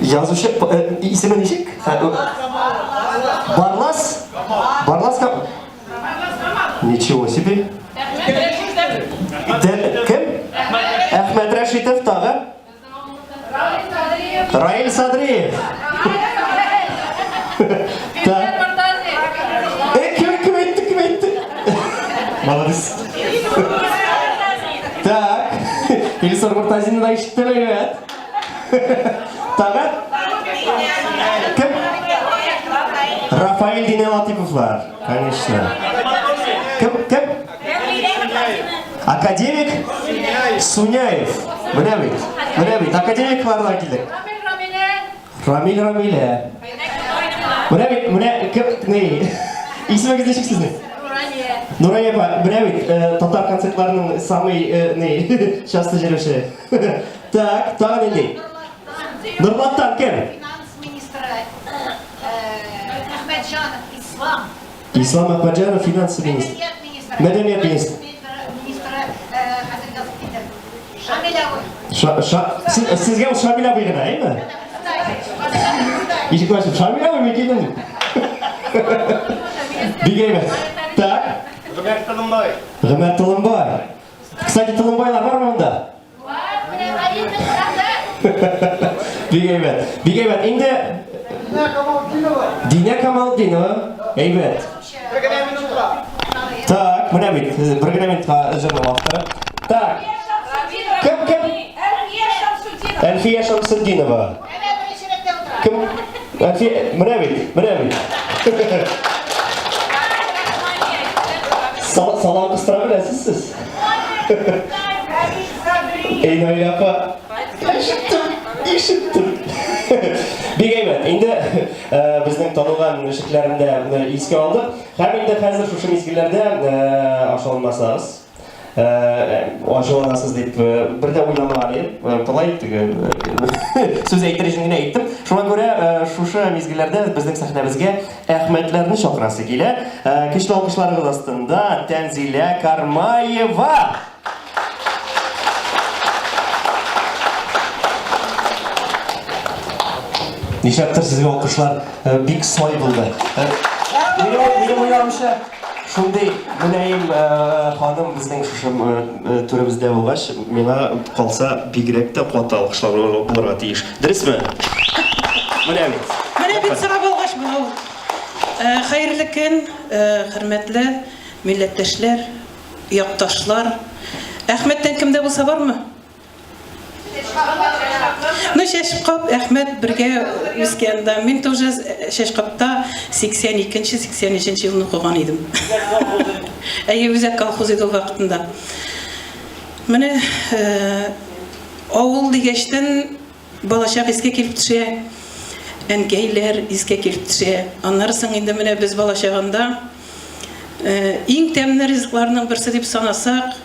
Язучы, э, исеме ничек? Барлас? Барлас Камалов. Ничего себе. Кем? Әхмәт Рәшитов тагы. Раил Садриев. Так. Э, кем, кем әйтте, кем әйтте? Молодец. Так. Илсур Муртазинны да ишеттем, ребят. Тагы? Кем? Рафаэль Динә Латыповлар, конечно. Кем, кем? Академик Суняев. Менә бит. Менә бит. Академиклардан килдек. Рамил Рамилә. Менә бит, менә кем, ни? Исемегез ничек сезнең? Нурания. Нурания апа, менә бит, э, татар концертларының самый э, ни, часто йөрүче. Так, тагы нинди? Нурлаттан кем? Финанс министры э, Әхмәтҗанов Ислам. Ислам Әхмәтҗанов финанс министры. Мәдәният министры. Мәдәният министры. Министры хәзер язып китте. Шамил абый. Ша, ша, сез, сезгә ул Шамил абый гына, әйме? Ишек ачып, Шамил абый мин килдем дип. Бик әйбәт. Так. Гомәр Тылымбай. Гомәр Тылымбай. Кстати, Тылымбайлар бармы монда? Бик әйбәт. Бик әйбәт. Инде Динә Камалтдинова. Динә Камалтдинова. Әйбәт. Бер генә минутка. Так, менә бит, бер генә минутка җырның авторы. Так. Кем, кем? Әлфия Шамсутдинова. Кем? Әлфия, менә бит, менә бит. Салам кыстыра беләсез сез. Эй, Наилә апа, ишеттем, ишеттем. Бик әйбәт. Инде э, безнең танылган эшлекләрне дә искә алдык. Һәм инде хәзер шушы мизгелләрдә э, ашалмасагыз, э, ачуланасыз дип бер дә уйламаган идем. Болай теге сүз әйтер өчен генә әйттем. Шуңа күрә шушы мизгелләрдә безнең сәхнәбезгә Әхмәтләрне чакырасы килә. Көчле алкышларыгыз астында Тәнзилә Кармаева! Нишләптер сезгә алкышлар бик сай булды. Минем уйлавымча, шундый мөлаем ханым безнең шушы түребездә булгач, миңа калса бигрәк тә каты алкышлар булырга тиеш. Дөресме? Менә бит. Менә бит сорап алгач була ул. Хәерле көн, хөрмәтле милләттәшләр, якташлар. Әхмәттән кем дә булса бармы? Ну, Чәчкап, Әхмәт бергә үскән дә. Мин тоже Чәчкапта 82-83 елны укыган идем. Әйе, үзәк колхоз иде ул вакытында. Менә авыл дигәчтен балачак искә килеп төшә, әнкәйләр искә килеп төшә. Аннары соң инде менә без балачагында иң тәмле ризыкларның берсе дип санасак,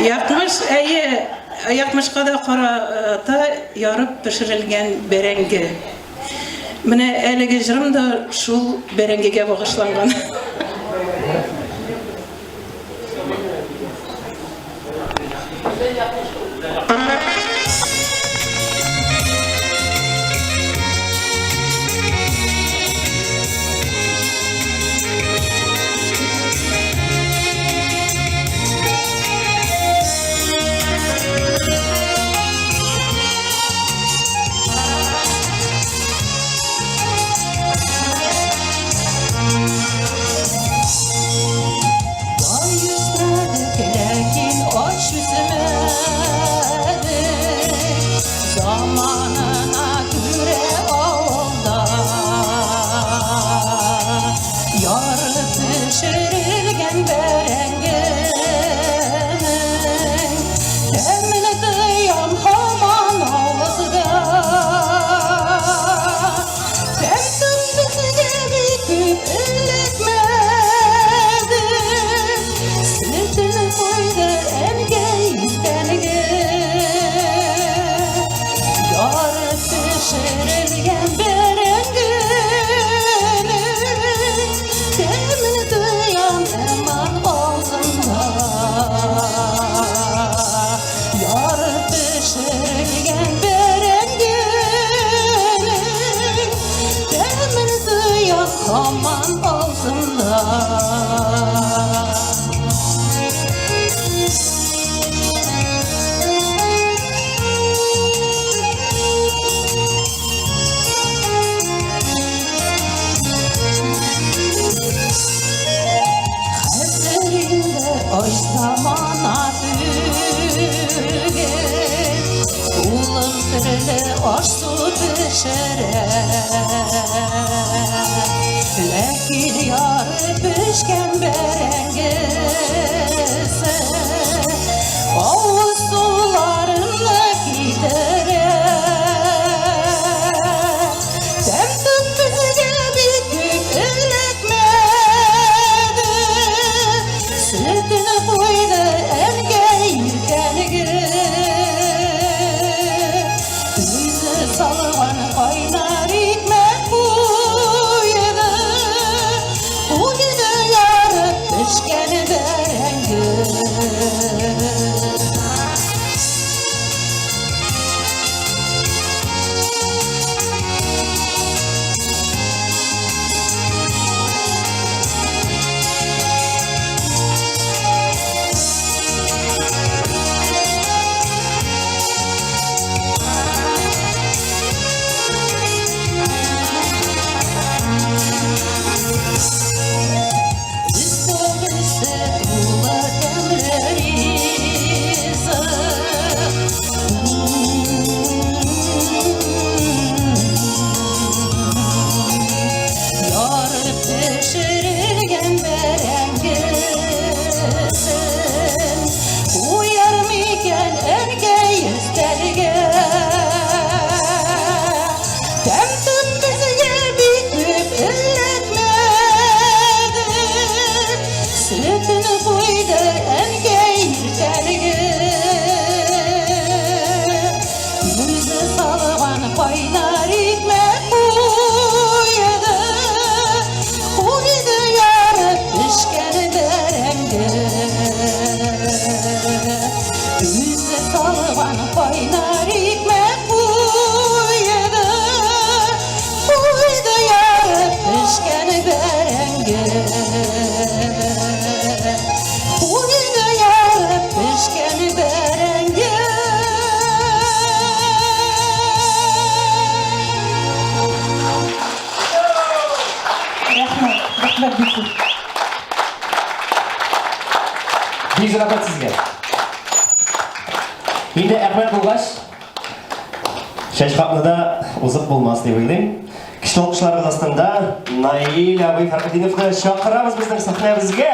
якмыш, әйе, якмышка да карата ярып пешерелгән бәрәңге. Менә әлеге җырым да шул бәрәңгегә багышланган. Ач замана түгел, Улым төрле аш-су пешерә. Ләкин ярып пешкән бәрәңгесе Авыз суларымны китерә. Тәм-том безгә бик күп эләкмәде, Сөтен куйды әнкәй иртәнге. Үзе салган кайнар икмәк куйды, Куйды ярып пешкән бәрәңге. Өстәлесе тулы тәмле ризык. Ярып пешерелгән бәрәңгесен Куяр микән әнкәй өстәлгә? Тәм-том безгә бик күп эләкмәде, Сөтен куйды әнкәй иртәнге. Үзе салган кайнар икмәк куйды, Куйды ярып пешкән бәрәңге. Үзе салган кайнар икмәк куйды, Куйды ярып пешкән бәрәңге. Куйды ярып пешкән бәрәңге. Рәхмәт, рәхмәт бик күп. Бик зур рәхмәт сезгә. Инде Әхмәт булгач, чәчкапны да узып булмас дип уйлыйм. Көчле алкышларыгыз астында Наил абый Фәрхетдиновны чакырабыз безнең сәхнәбезгә.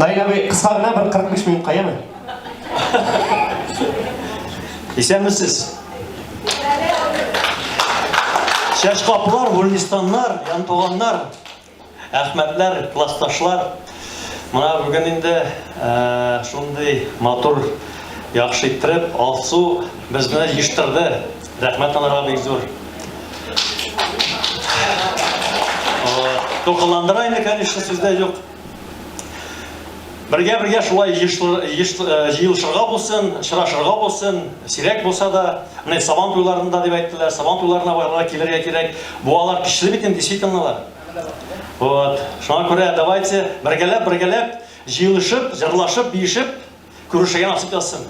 Наил абый, кыска гына бер 45 минутка, яме? Исәнмесез. Чәчкаплар, гөлнистаннар, янтуганнар, Әхмәтләр, классташлар. Менә бүген инде шундый матур, яхшы иттереп Алсу безне җыештырды. Рәхмәт аларга бик зур. Дулкынландыра инде, конечно, сүз дә юк. Бергә-бергә шулай җыелышырга булсын, очрашырга булсын, сирәк булса да, менә Сабан туйларында дип әйттеләр, Сабан туйларына барырга килергә кирәк. Бу алар көчле бит инде, действительно алар. Вот. Шуңа күрә давайте бергәләп-бергәләп җыелышып, җырлашып, биешеп күрешергә насыйп язсын.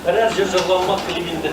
Берәр җыр җырламак телим инде.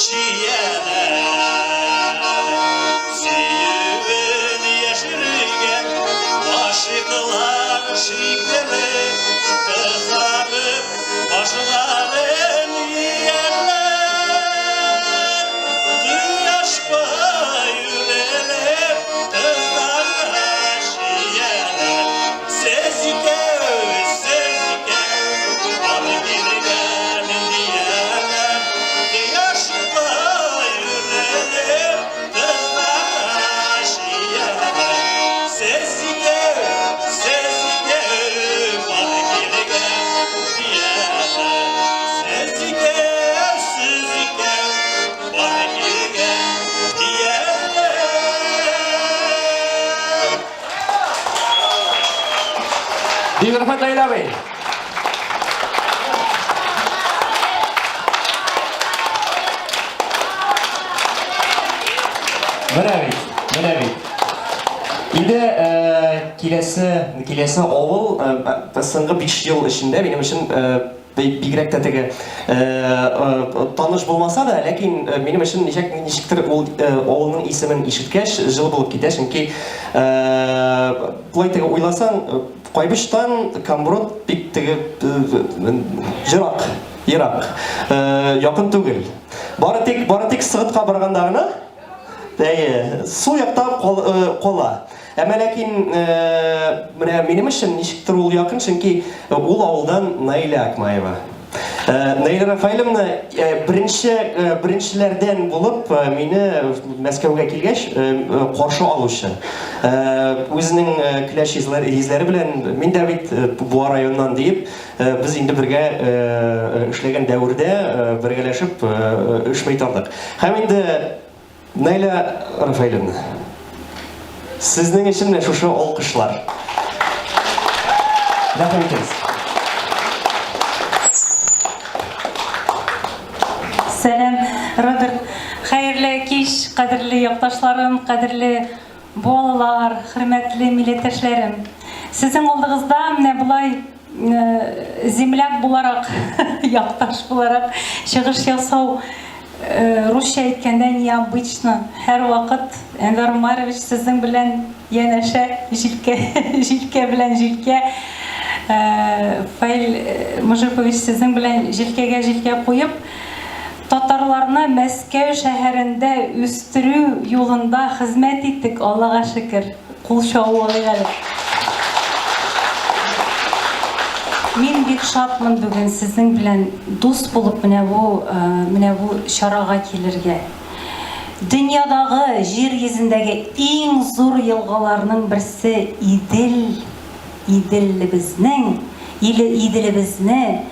чияләр. Сөюен яшергән гашыйклар шикелле кызарып башларын ияләр. Кояшка юнәлеп кызларга чияләр. Сез икәү, сез икәү, бар биргән дияләр. Кояшка юнәлеп кызларга чияләр. Сез икәү, сез икәү, бар килгән дияләр. Сез икәү, сез икәү, бар килгән дияләр. Бик рәхмәт, Наил абый. Менә бит, менә бит. Инде э, киләсе, киләсе авыл э, соңгы 5 ел эчендә минем өчен э, бигрәк тә теге таныш булмаса да, ләкин минем өчен ничек ничектер ул авылның исемен ишеткәч, җылы булып китә, чөнки болай теге уйласаң, Кайбычтан Камброд бик теге җырак, ерак, якын түгел. Бары тик, бары тик Сыгытка барганда гына, әйе, сул якта кала. Әмма ләкин менә минем өчен ничектер ул якын, чөнки ул авылдан Наилә Акмаева. Наилә Рафаэлевна беренче беренчеләрдән булып мине Мәскәүгә килгәч каршы алучы. Үзенең көләч йөзләре белән мин дә бит Буа районыннан диеп, без инде бергә эшләгән дәвердә бергәләшеп эш майтардык. Һәм инде Наилә Рафаэлевна, сезнең өчен менә шушы алкышлар. Рәхим итегез. Сәлам, Роберт. Хәерле кич, кадерле якташларым, кадерле балалар, хөрмәтле милләттәшләрем. Сезнең алдыгызда менә болай э, земляк буларак, якташ буларак чыгыш ясау э, русча әйткәндә необычно. Һәрвакыт Әнвәр Умарович сезнең белән янәшә җилкә, җилкә белән җилкә. Э, Фаил Мужипович сезнең белән җилкәгә җилкә куеп, татарларны Мәскәү шәһәрендә үстерү юлында хезмәт иттек, Аллага шөкер. Кул чабу алыйк әле. Мин бик шатмын бүген сезнең белән дус булып менә бу э, менә бу чарага килергә. Дөньядагы, җир йөзендәге иң зур елгаларның берсе Идел, Иделебезнең, иле Иделебезне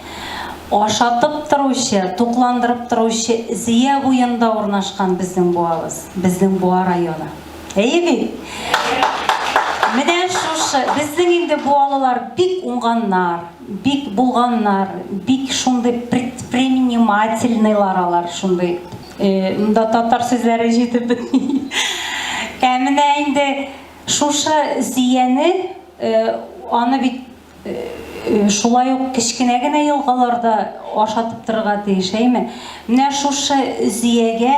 ашатып торучы, тукландырып торучы Зөя буенда урнашкан безнең Буабыз, безнең Буа районы. Әйе бит? Менә шушы, безнең инде буалылар бик уңганнар, бик булганнар, бик шундый предпринимательныйлар алар, шундый. Э, монда татар сүзләре җитеп бетми. Ә менә инде шушы зияне, э, аны бит э, шулай ук кечкенә генә елгаларда ашатып торырга тиеш, әйме? Менә шушы зиягә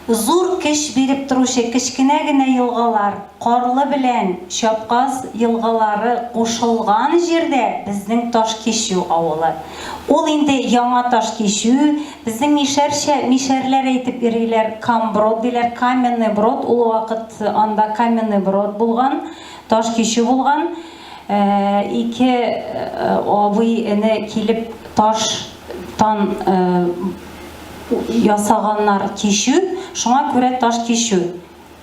Зур көч биреп торучы кечкенә генә елгалар, Карлы белән Чапказ елгалары кушылган җирдә безнең Ташкичү авылы. Ул инде Яңа Ташкичү, безнең мишәрчә мишәрләр әйтеп йөриләр, Камброд диләр, Каменный Брод, ул вакыт анда Каменный Брод булган, Ташкичү булган. Ике абый-эне килеп таштан Ясаганнар кичү, шуңа күрә таш кичү.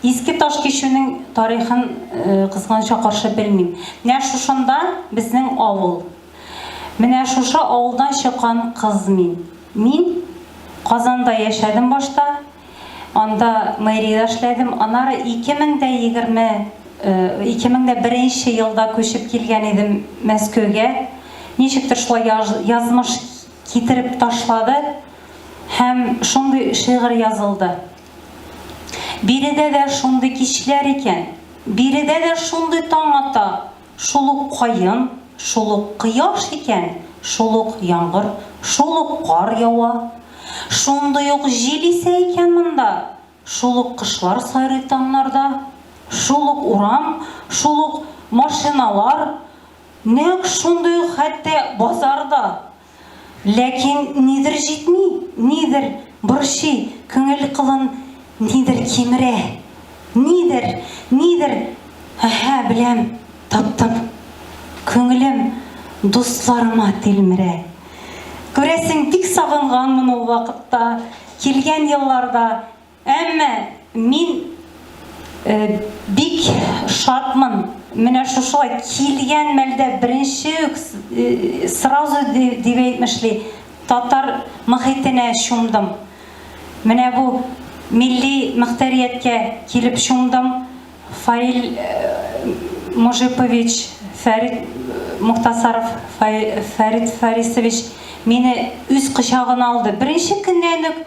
Иске таш кичүнең тарихын кызганычка каршы белмим. Менә шушында безнең авыл. Менә шушы авылдан чыккан кыз мин. Мин Казанда яшәдем башта. Анда мэриядә эшләдем. Аннары 2020, 2001 елда күчеп килгән идем Мәскәүгә. Ничектер шулай язмыш Китереп ташлады һәм шундый шигырь язылды. Биредә дә шундый кичләр икән, Биредә дә шундый таң ата, Шул ук каен, шул ук кояш икән, Шул ук яңгыр, шул ук кар ява. Шундый ук җил исә икән монда, Шул ук кошлар сайрый таңнарда, Шул ук урам, шул ук машиналар, Нәкъ шундый ук хәтта базар да. Ләкин нидер җитми, нидер борчый, Күңел кылын нидер кимерә. Нидер, нидер, әһә, беләм, таптым. Күңелем дусларыма тилмерә. Күрәсең, бик сагынганмын ул вакытта, килгән елларда. Әмма мин бик шатмын, менә шушылай килгән мәлдә беренче үк сразу дип әйтмешли, татар мохитенә чумдым. Менә бу милли мөхтәрияткә килеп чумдым. Фаил Мужипович, Фәрит Мухтасаров, Фәрит Фарисович мине үз кочагына алды. Беренче көннән үк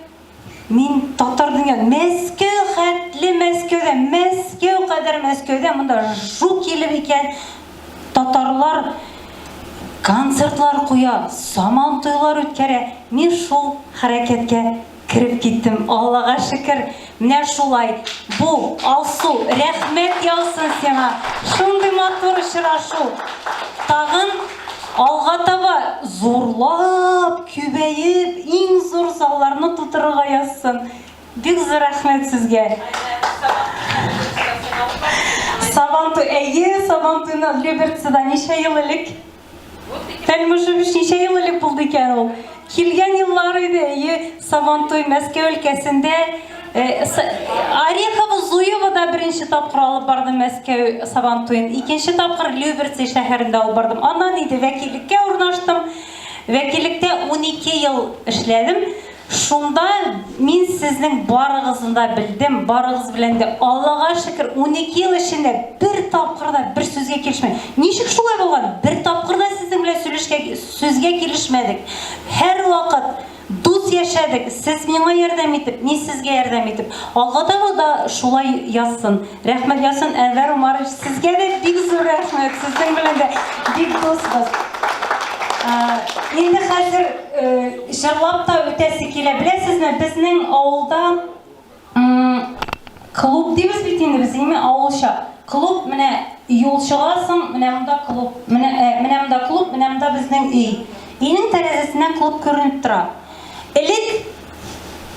мин татар дөнья, Мәскәү хәтле Мәскәүдә, Мәскәү кадәр Мәскәүдә монда жу килеп икән, татарлар концертлар куя, саман туйлар үткәрә. Мин шул хәрәкәткә Кереп киттем, Аллага шөкер, менә шулай. Бу, Алсу, рәхмәт яусын сиңа. Шундый матур очрашу. Тагын алга таба зурлап, күбәеп, иң зур залларны тутырырга язсын. Бик зур рәхмәт сезгә. Сабантуй, әйе, Сабантуйны Люберцыда ничә ел элек? Тәлмушевич ничә ел элек булды икән ул? Килгән еллар иде, әйе, Сабантуй Мәскәү өлкәсендә э, Орехово Зуевода беренче тапкыр алып бардым Мәскәү Сабантуен, икенче тапкыр Люберцы шәһәрендә алып бардым. Аннан инде вәкиллеккә урнаштым. Вәкиллектә 12 ел эшләдем. Шунда мин сезнең барыгызны да белдем, барыгыз белән дә, Аллага шөкер, 12 ел эчендә бер тапкыр да бер сүзгә килешмәдек. Ничек шулай булган? Бер тапкыр да сезнең белән сөйлешкә, сүзгә килешмәдек. Һәрвакыт дус яшәдек. Сез миңа ярдәм итеп, мин сезгә ярдәм итеп. Алга таба да шулай язсын. Рәхмәт яусын, Әнвәр Умарович, сезгә дә бик зур рәхмәт. Сезнең белән дә бик дусбыз. Инде хәзер җырлап та үтәсе килә. Беләсезме, безнең авылда клуб дибез бит инде без, име авылча. Клуб менә юл чыгасың, менә монда клуб, менә менә монда клуб, менә монда безнең өй. Өйнең тәрәзәсеннән клуб күренеп тора. Элек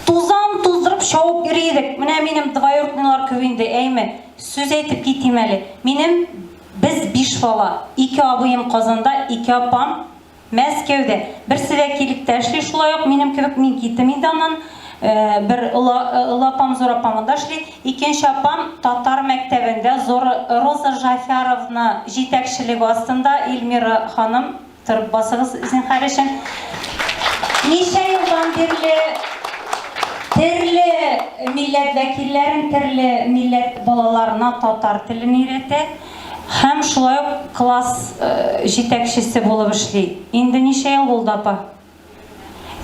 тузан туздырып чабып йөри идек. Менә минем двоюродныйлар күп инде, әйме. Сүз әйтеп китим әле. Минем без биш бала. Ике абыем Казанда, ике апам Мәскәүдә. Берсе дә килектә эшли шулай ук минем кебек. Мин киттем инде аннан. Э, бер олы э, апам, зур апам монда эшли. Икенче апам татар мәктәбендә зур Роза Жафяровна җитәкчелеге астында Эльмира ханым. Торып басыгыз, зинһар өчен. Ничә елдан бирле төрле милләт вәкилләрен, төрле милләт балаларына татар телен өйрәтә һәм шулай ук класс э, җитәкчесе булып эшли. Инде ничә ел булды, апа?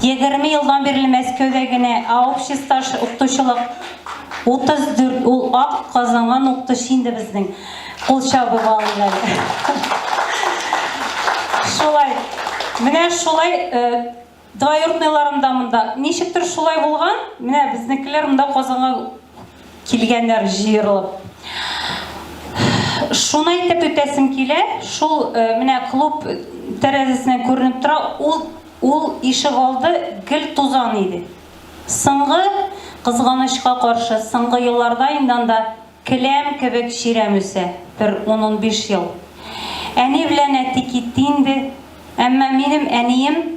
20 елдан бирле Мәскәүдә генә, ә общий стаж укытучылык 34, ул ак казанган укытучы инде безнең. Кул чабып алыйк әле. Шулай. Менә шулай э, двоюродныйларым да монда. Ничектер шулай булган. Менә безнекеләр монда Казанга килгәннәр җыерылып. Шуны әйтеп үтәсем килә, шул э, менә клуб тәрәзәсеннән күренеп тора, ул ул ишегалды гел тузан иде. Соңгы, кызганычка каршы, соңгы елларда инде анда келәм кебек чирәм үсә, бер ун-унбиш ел. Әни белән әти китте инде, Әмма минем әнием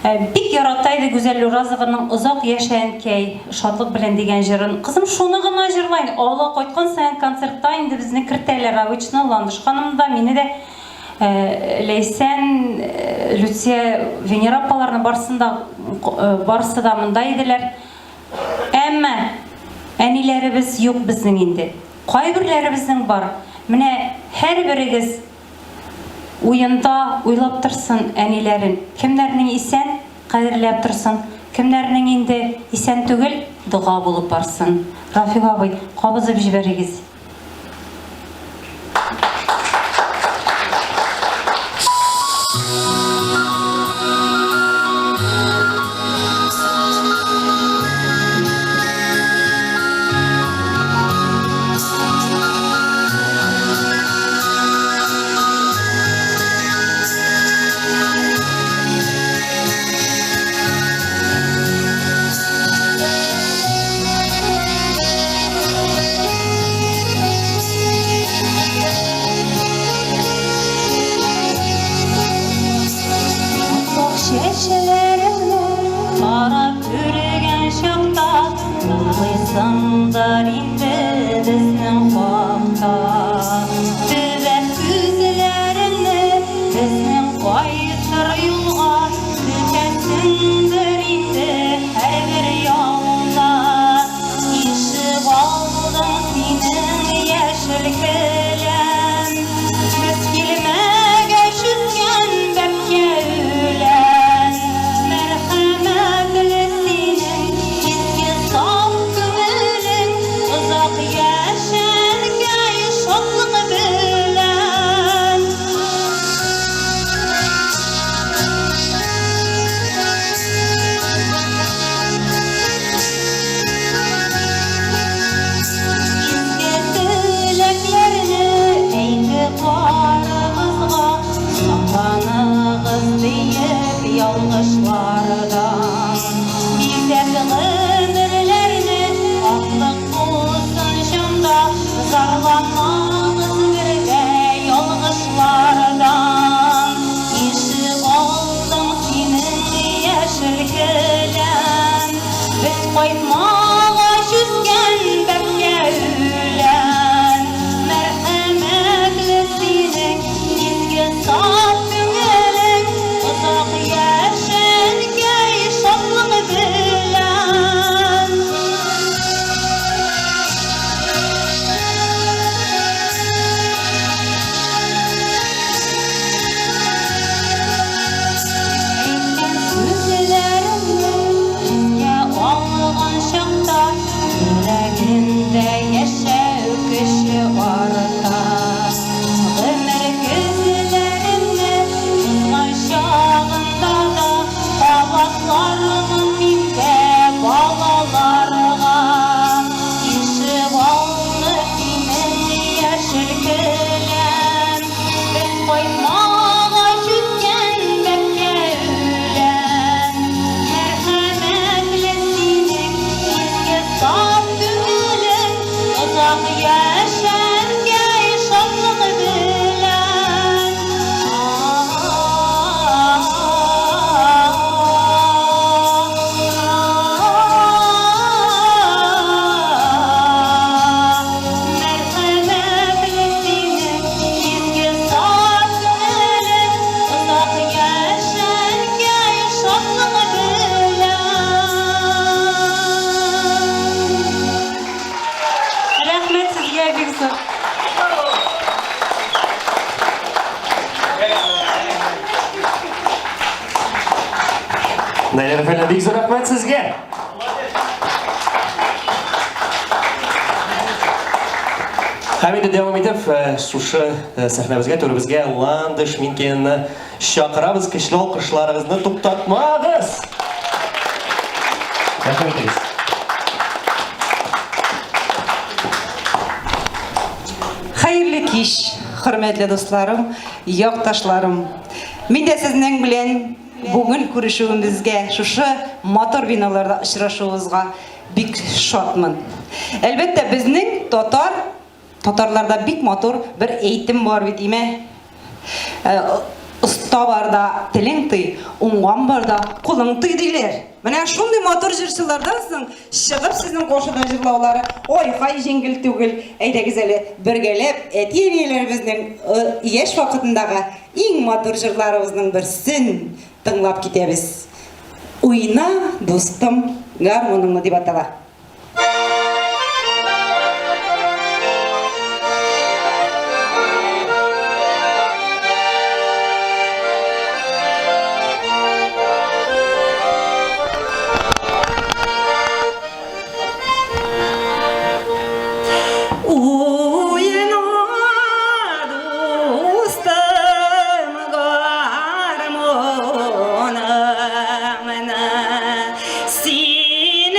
бик ярата иде Гүзәл Уразованың Озак яшә, әнкәй, шатлык белән дигән җырын. Кызым, шуны гына җырла инде. Авылга кайткан саен концертта инде безне кертәләр обычно, Ландыш ханымны да, мине дә, Ләйсән, Люция, Венера апаларны барысын да, барысы да монда иделәр. Әмма әниләребез юк безнең инде. Кайберләребезнең бар. Менә һәрберегез Уенда уйлап торсын әниләрен. Кемнәрнең исән, кадерләп торсын, кемнәрнең инде исән түгел, дога булып барсын. Рафик абый, кабызып җибәрегез. Уйлыйсыңдыр инде безнең хакта. Төбәп күзләреңне безнең кайтыр юлга, көтәсеңдер инде һәрбер ялда. Ишегалдың синең яшел келәм, без килмәгәч үскән бәбкә үлән. Мәрхәмәтле синең изге саф күңелең, озак яшә, әнкәй, шатлык белән. Изге теләкләрне әйтеп барыгызга, сакланыгыз диеп ялгышлардан. Бизәп гомерләрне аклык булсын җанда, зарланмагыз бер дә ялгышлардан. Ишегалдың синең яшел келәм, без кайтмагач үскән бәбкә үлән. Мәрхәмәтле синең изге саф күңелең, озак яшә, әнкәй, шатлык белән. Әйткән сүзләреңне искә алган чакта, йөрәгемдә яшәү көче арта. Гомер көзләремне узган чагында да, кабатлармын мин дә балаларга. Ишегалды синең яшел келәм, без кайтмагач үскән бәбкә үлән. Мәрхәмәтле синең изге саф күңелең, озак яшә, әнкәй, шатлык белән. Мәрхәмәтле синең изге саф күңелең, озак яшә, әнкәй, шатлык белән. Рәхмәт сезгә бик зур. Наилә Рафаэльевна, бик зур рәхмәт сезгә. Һәм инде дәвам итеп, шушы сәхнәбезгә, түребезгә Ландыш Минкинаны чакырабыз. Көчле алкышларыгызны туктатмагыз. Рәхмәт итегез. Хәерле кич, хөрмәтле дусларым, якташларым. Мин дә сезнең белән бүген күрешүебезгә, шушы матур биналарда очрашуыбызга бик шатмын. Әлбәттә, безнең татар, татарларда бик матур бер әйтем бар бит, име? Оста барда телең тый, уңган барда кулың тый диләр. Менә шундый матур җырчылардан соң чыгып сезнең каршыда җырлаулары ай-һай җиңел түгел. Әйдәгез әле бергәләп әти-әниләребезнең яшь вакытындагы иң матур җырларыбызның берсен тыңлап китәбез. Уйна, дустым, гармуныңны дип атала. Уйна, дустым, гармуныңны, син.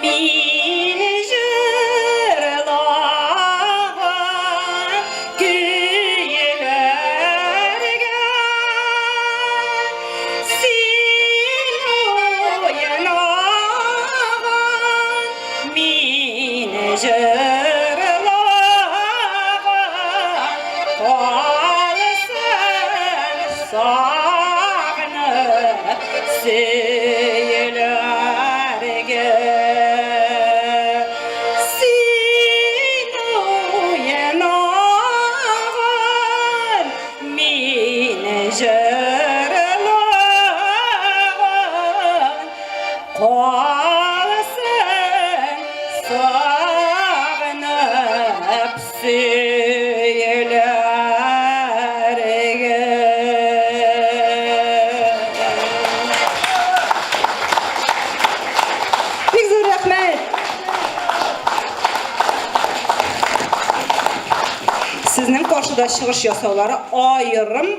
Мин җырлаган көйләргә Син уйнаган, мин җырлаган Калсын сагынып сөйләргә. Син уйнаган, мин җырлаган, калсын сагынып сөйләргә. Бик зур рәхмәт. Сезнең каршыда чыгыш ясаулары аерым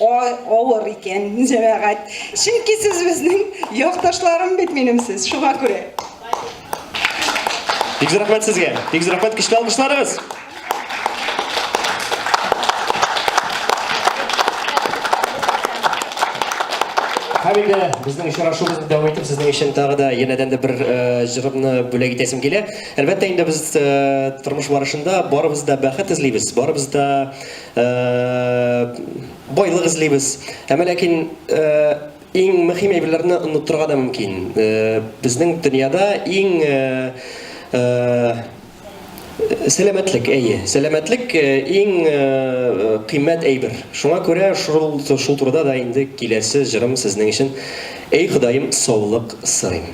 авыр икән, җәмәгать. Чөнки сез безнең якташларым бит минем сез, шуңа күрә. Бик зур рәхмәт сезгә. Бик зур рәхмәт, көчле алкышларыгыз. Һәм инде безнең очрашуыбызны дәвам итеп, сезнең өчен тагы да янәдән дә бер э, җырымны бүләк итәсем килә. Әлбәттә инде без э, тормыш барышында барыбыз да бәхет эзлибез, барыбыз да э, байлык эзлибез. Әмма ләкин иң мөһим әйберләрне онытырга да мөмкин. Безнең дөньяда иң сәламәтлек, әйе, сәламәтлек иң кыйммәт әйбер. Шуңа күрә шул шул турыда да инде киләсе җырым сезнең өчен. Эй, Ходаем, саулык сорыйм.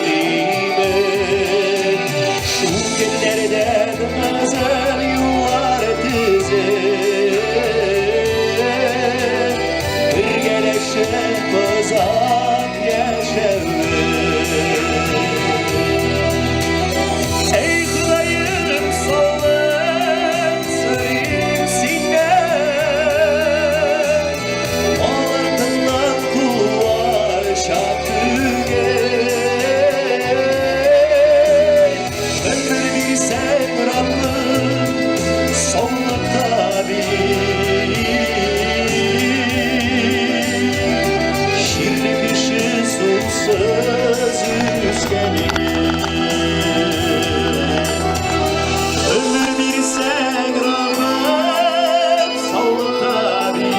телимен. Шул көннәрдән озын юллар төзеп, Бергәләшеп озак яшәвен. Әй Ходаем, саулык сорыйм синнән, Артыннан куар чак түгел. Өмер бирсәң, Раббым, саулык та бир. Чирле кеше сусыз үскән гөл. Өмер бирсәң, Раббым, саулык та бир.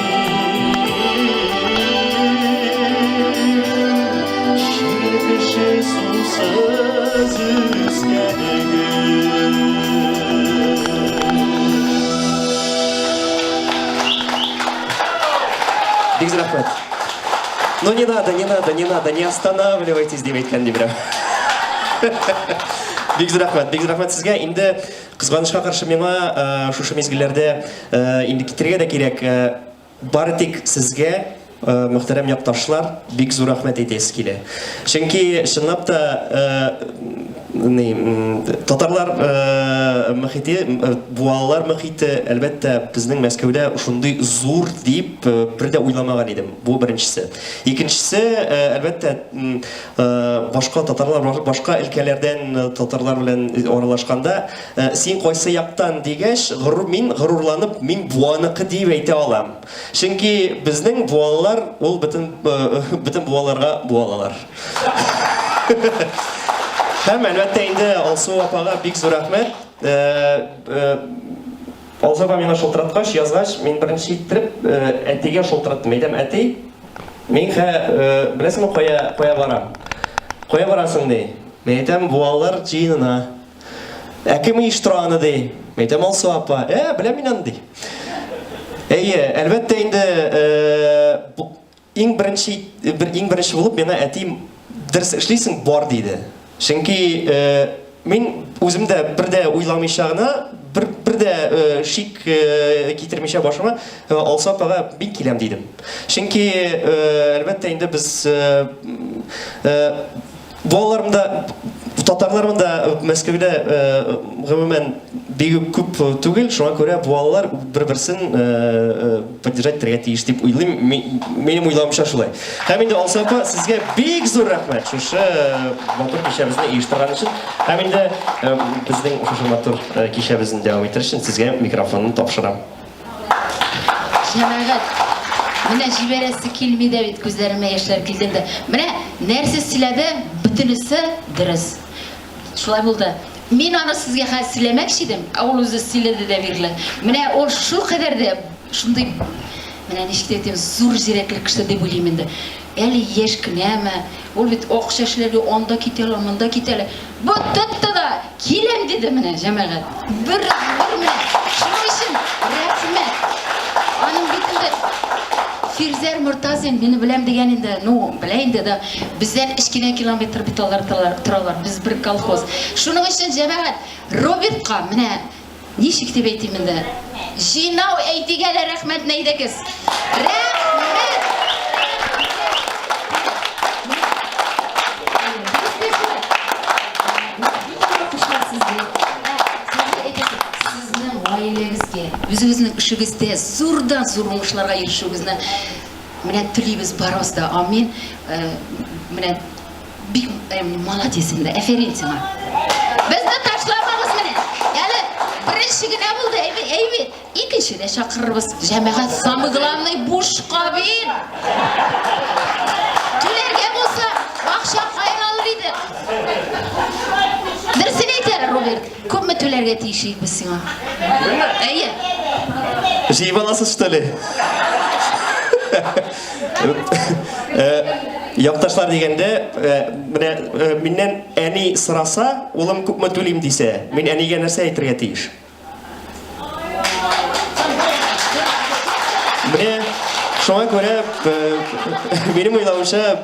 Чирле кеше сусыз үскән гөл. Бик зур рәхмәт. Ну не надо, не надо, не надо, не останавливайтесь, дип әйткән ди берәү. Бик зур рәхмәт, бик зур рәхмәт сезгә. Инде кызганычка каршы миңа шушы мизгелләрдә инде китергә дә кирәк. Бары тик сезгә, мөхтәрәм якташлар, бик зур рәхмәт әйтәсе килә. Чөнки чынлап та ни, татарлар мөхите, буалылар мөхите, әлбәттә, безнең Мәскәүдә шундый зур дип бер дә уйламаган идем. Бу беренчесе. Икенчесе, әлбәттә, башка татарлар, башка өлкәләрдән татарлар белән аралашканда, син кайсы яктан дигәч, горур мин горурланып, мин Буаныкы дип әйтә алам. Чөнки безнең буалылар ул бөтен бөтен буаларга буалалар. Һәм әлбәттә инде Алсу апага бик зур рәхмәт. Алсу апа миңа шылтыраткач, язгач, мин беренче иттереп әтигә шылтыраттым. Әйтәм, әти, мин хә, беләсеңме, кая кая барам? Кая барасың ди. Мин әйтәм, буалылар җыенына. Ә кем оештыра аны ди? Мин әйтәм, Алсу апа. Ә, беләм мин аны ди. Әйе, әлбәттә инде, иң беренче бер иң беренче булып миңа әти дөрес эшлисең, бар диде. Чөнки мин үзем дә бер дә уйламыйча гына, бер бер дә шик китермичә башыма Алсу апага мин киләм дидем. Чөнки әлбәттә инде без Балалар монда, татарлар монда Мәскәүдә гомумән бик үк күп түгел, шуңа күрә балалар бер-берсен поддержать итәргә тиеш дип уйлыйм. Минем уйлавымча шулай. Һәм инде Алсу апа, сезгә бик зур рәхмәт шушы матур кичәбезне оештырган өчен. Һәм инде безнең шушы матур кичәбезне дәвам итәр өчен сезгә микрофонны тапшырам. Җәмәгать, менә җибәрәсе килми дә бит, күзләремә яшьләр килде инде. Менә нәрсә сөйләде, бөтенесе дөрес. Шулай булды. Мин аны сезгә хәзер сөйләмәкче идем, ә ул үзе сөйләде дә бирле. Менә ул шулкадәр дә шундый, менә ничек тә әйтим, зур зирәкле кеше дип уйлыйм инде. Әле яшь кенәме, ул бит акча эшләргә анда китә ала, монда китә ала. Бу тотты да, киләм диде менә, җәмәгать. Бер, бер менә. Шуның өчен рәхмәт. Аның бит инде Фирзәр Мортазин мине беләм дигән инде, ну, белә инде да. Бездән өч кенә километр бит алар торалар, без бер колхоз. Шуның өчен, җәмәгать, Робертка менә Ничек дип әйтим инде? Җыйнау әйтик әле рәхмәтне әйдәгез. Рәхмәт! Сезнең гаиләгезгә, үзегезнең эшегездә зурдан зур уңышларга ирешүегезне менә телибез барыбыз да. Амин. Менә Бик молодец инде, әфәрин сиңа. Безне ташламагыз менә. Әле беренче генә булды, әйбит, әйбит. Икенче дә чакырырбыз. Җәмәгать, самый главный бушка бит. Түләргә булса, акча каян алыр идек? Дөресен әйт әле, Роберт, күпме түләргә тиеш идек без сиңа? Әйе. Җыеп аласыз, что ли? Якташлар дигәндә, менә миннән әни сораса, улым күпме түлим дисә, мин әнигә нәрсә әйтергә тиеш? Менә Шуңа күрә, минем уйлавымча,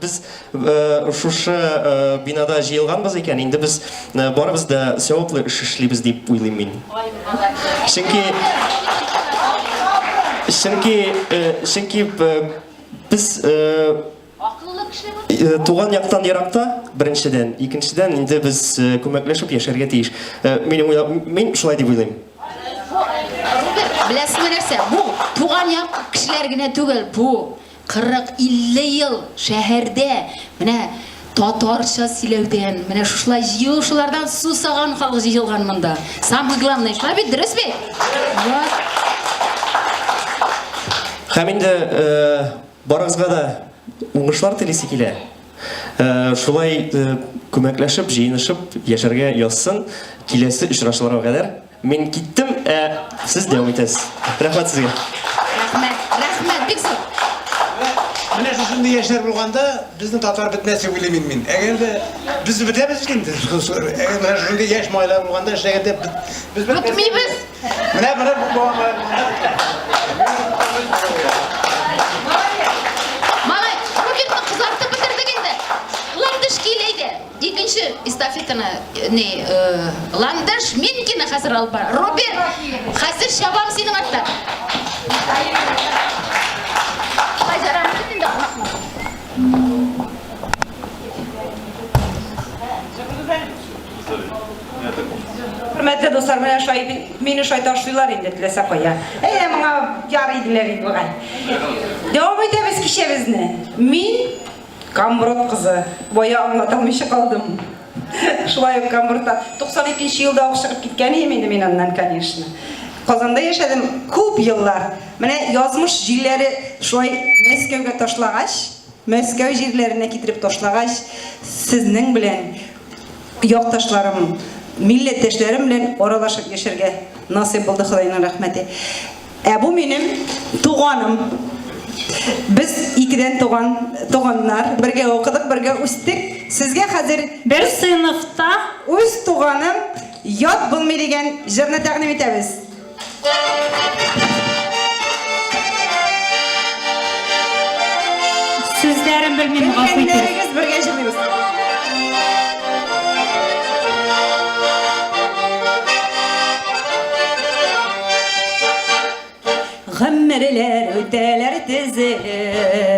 без шушы бинада җыелганбыз икән, инде без барыбыз да саваплы эш эшлибез дип уйлыйм мин. Чөнки чөнки чөнки без туган яктан еракта, беренчедән, икенчедән, инде без күмәкләшеп яшәргә тиеш. Минем уйлап, мин шулай дип уйлыйм. Роберт, беләсеңме нәрсә? Бу туган як кешеләр генә түгел, бу 40-50 ел шәһәрдә менә татарча сөйләүдән, менә шушылай җыелышулардан сусаган халык җыелган монда. Самое главное, шулай бит, дөрес бит? Вот. Һәм инде барыгызга да уңышлар телисе килә. Шулай күмәкләшеп, җыенышып яшәргә язсын. Киләсе очрашуларга кадәр. Мин киттем, ә сез дәвам итәсез. Рәхмәт сезгә. Рәхмәт, рәхмәт, бик зур. Менә шушындый яшьләр булганда, безнең татар бетмәс дип уйлыйм мин. Әгәр дә без бетәбез бит инде. Әгәр менә шушындый яшь малайлар булганда, эшләгәндә без бетмибез. Менә менә бу балалар. Малай, Робертны кызартып бетердек инде. Ландыш кил әйдә. Икенче эстафетаны не Ландыш Минкина хәзер алып бара. Роберт, хәзер чабам синең арттан. Шулай жарамый бит инде кунакны. Хөрмәтле дуслар, менә шулай мине шулай ташлыйлар инде теләсә кая. Әйдә, моңа ярый диләр инде бугай. Дәвам итәбез кичәбезне. Мин Камброд кызы. Бая аңлата алмыйча калдым. Шулай ук Камбродта 92 нче елда ук чыгып киткән идем инде мин аннан, конечно. Казанда яшәдем күп еллар. Менә язмыш җилләре шулай Мәскәүгә ташлагач, Мәскәү җирләренә китереп ташлагач, сезнең белән, якташларым, милләттәшләрем белән аралашып яшәргә насыйп булды, Ходайның рәхмәте. Ә бу минем туганым. Без икедән туган, туганнар, бергә укыдык, бергә үстек. Сезгә хәзер бер сыйныфта үз туганым ят булмый дигән җырны тәкъдим итәбез. Сүзләрен белмим, гафу итегез. Белгәннәрегез бергә җырлыйбыз. Гомерләр үтәләр тезелеп,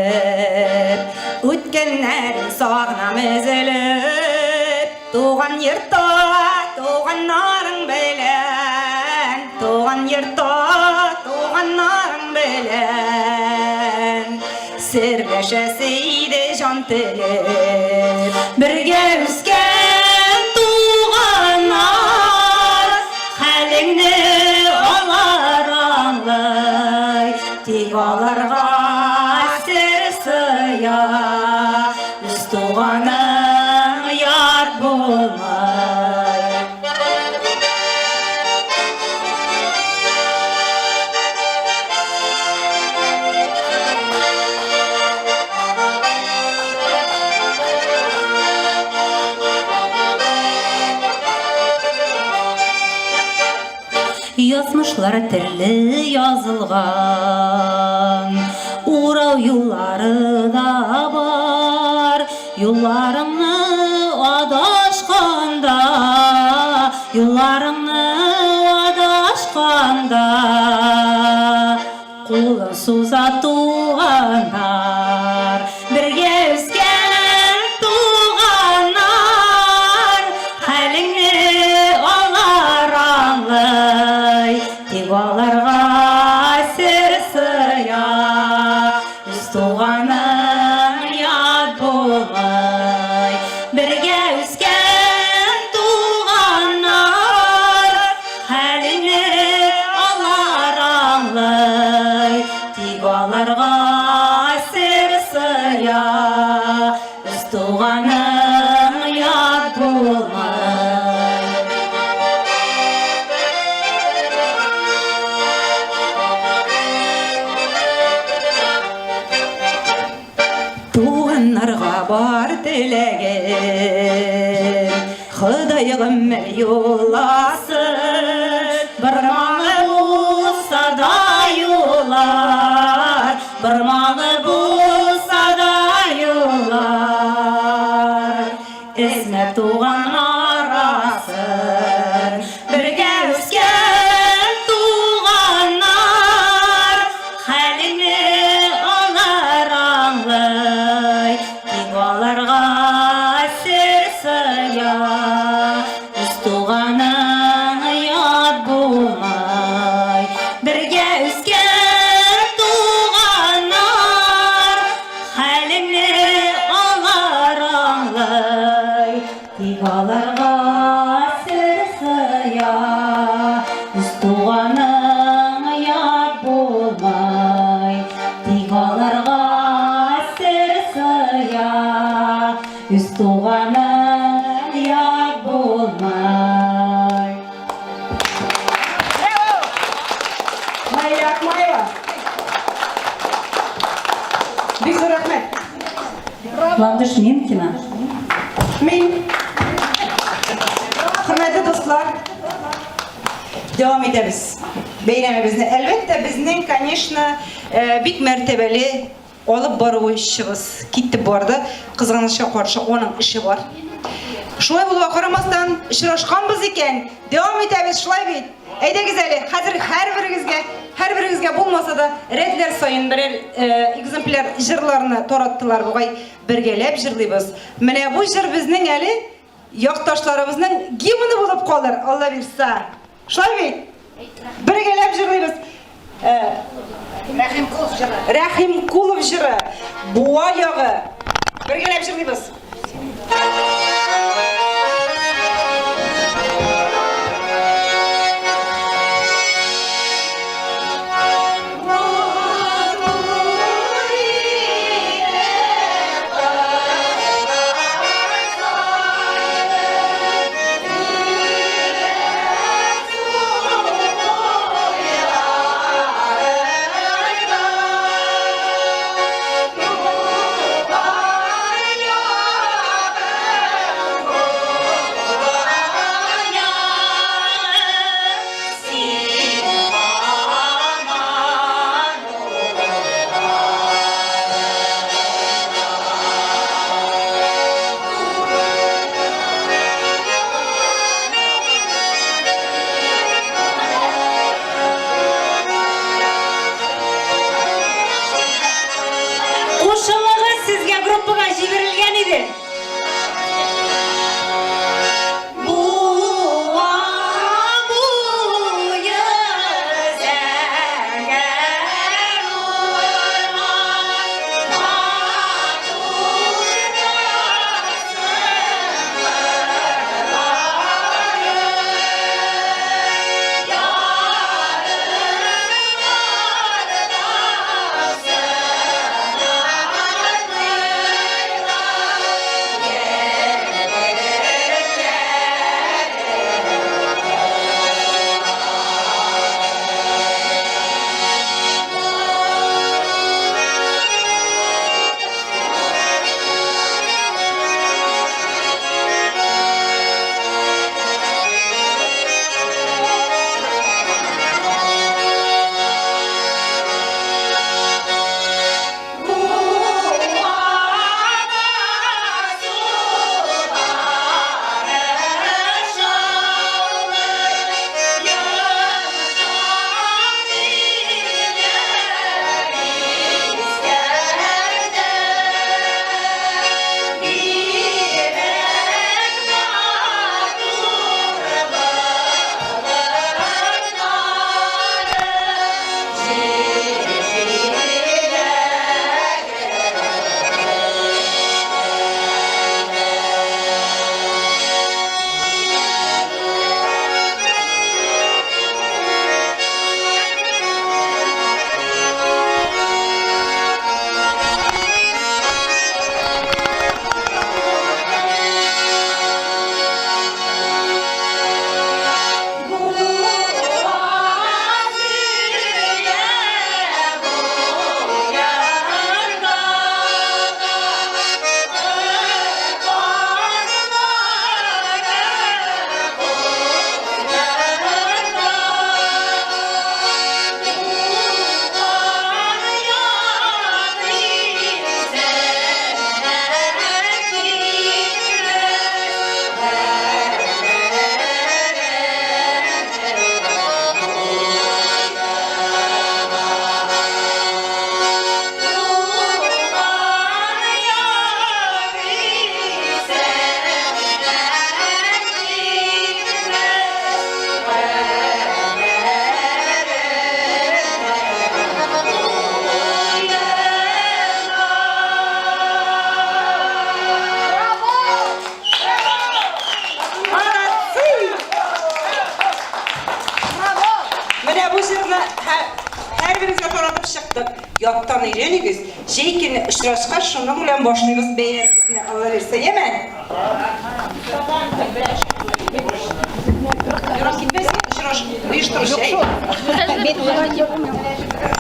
Үткәннәрен сагынам өзелеп. Туган йортта, туганнарың белән, Туган йортта, туганнарың белән Серләшәсе иде җан телеп. Бергә үскән туганнар Хәлеңне алар аңлый, Тик аларга сер сыя, Үз туганың ят булмый. Язмышлар төрле язылган, Урау юллары да бар. Юлларыңны адашканда, Юлларыңны адашканда, Кулын суза туганнар. Бергә үскән туганнар, Хәлеңне алар аңлый, Тик аларга сер сыя, Үз туганың ят булмый. Бергә үскән туганнар, Хәлеңне алар аңлый, Тик аларга сер сыя, Үз туганың ят булмый. Туганнарга бар теләгем, Ходай гомер юлласын, Бормалы булса да юллар. Эзмә туган арасын. Бергә үскән туганнар, Хәлеңне алар аңлый, Тик аларга сер сыя. Үз туганың ят булмый. Бергә үскән туганнар, Хәлеңне алар аңлый, Тик аларга сер сыя. Үз туганың ят булмый, Тик аларга сер сыя. Үз туганың ят булмый. Наилә Акмаева. Бик зур рәхмәт. Ландыш Минкина. Мин. Хөрмәтле дуслар, дәвам итәбез бәйрәмебезне. Әлбәттә, безнең, конечно, бик мәртәбәле алып баручыбыз китеп барды. Кызганычка каршы, аның эше бар. Шулай булуга карамастан, очрашканбыз икән, дәвам итәбез, шулай бит? Әйдәгез әле, хәзер һәрберегезгә, һәрберегезгә булмаса да, рәтләр саен берәр экземпляр җырларны тараттылар бугай, бергәләп җырлыйбыз. Менә бу җыр безнең әле якташларыбызның гимны булып калыр, Алла бирса. Шулай бит? Бергәләп җырлыйбыз. Рәхимкулов җыры. Рәхимкулов җыры. Буа ягы. Бергәләп җырлыйбыз. Менә бу җырны һәрберегезгә таратып чыктык. Яттан өйрәнегез. Җәй көне очрашкач, шуның белән башлыйбыз бәйрәмебезне, Алла бирсә, яме? Ерак китмәсен, очраш, оештыручы.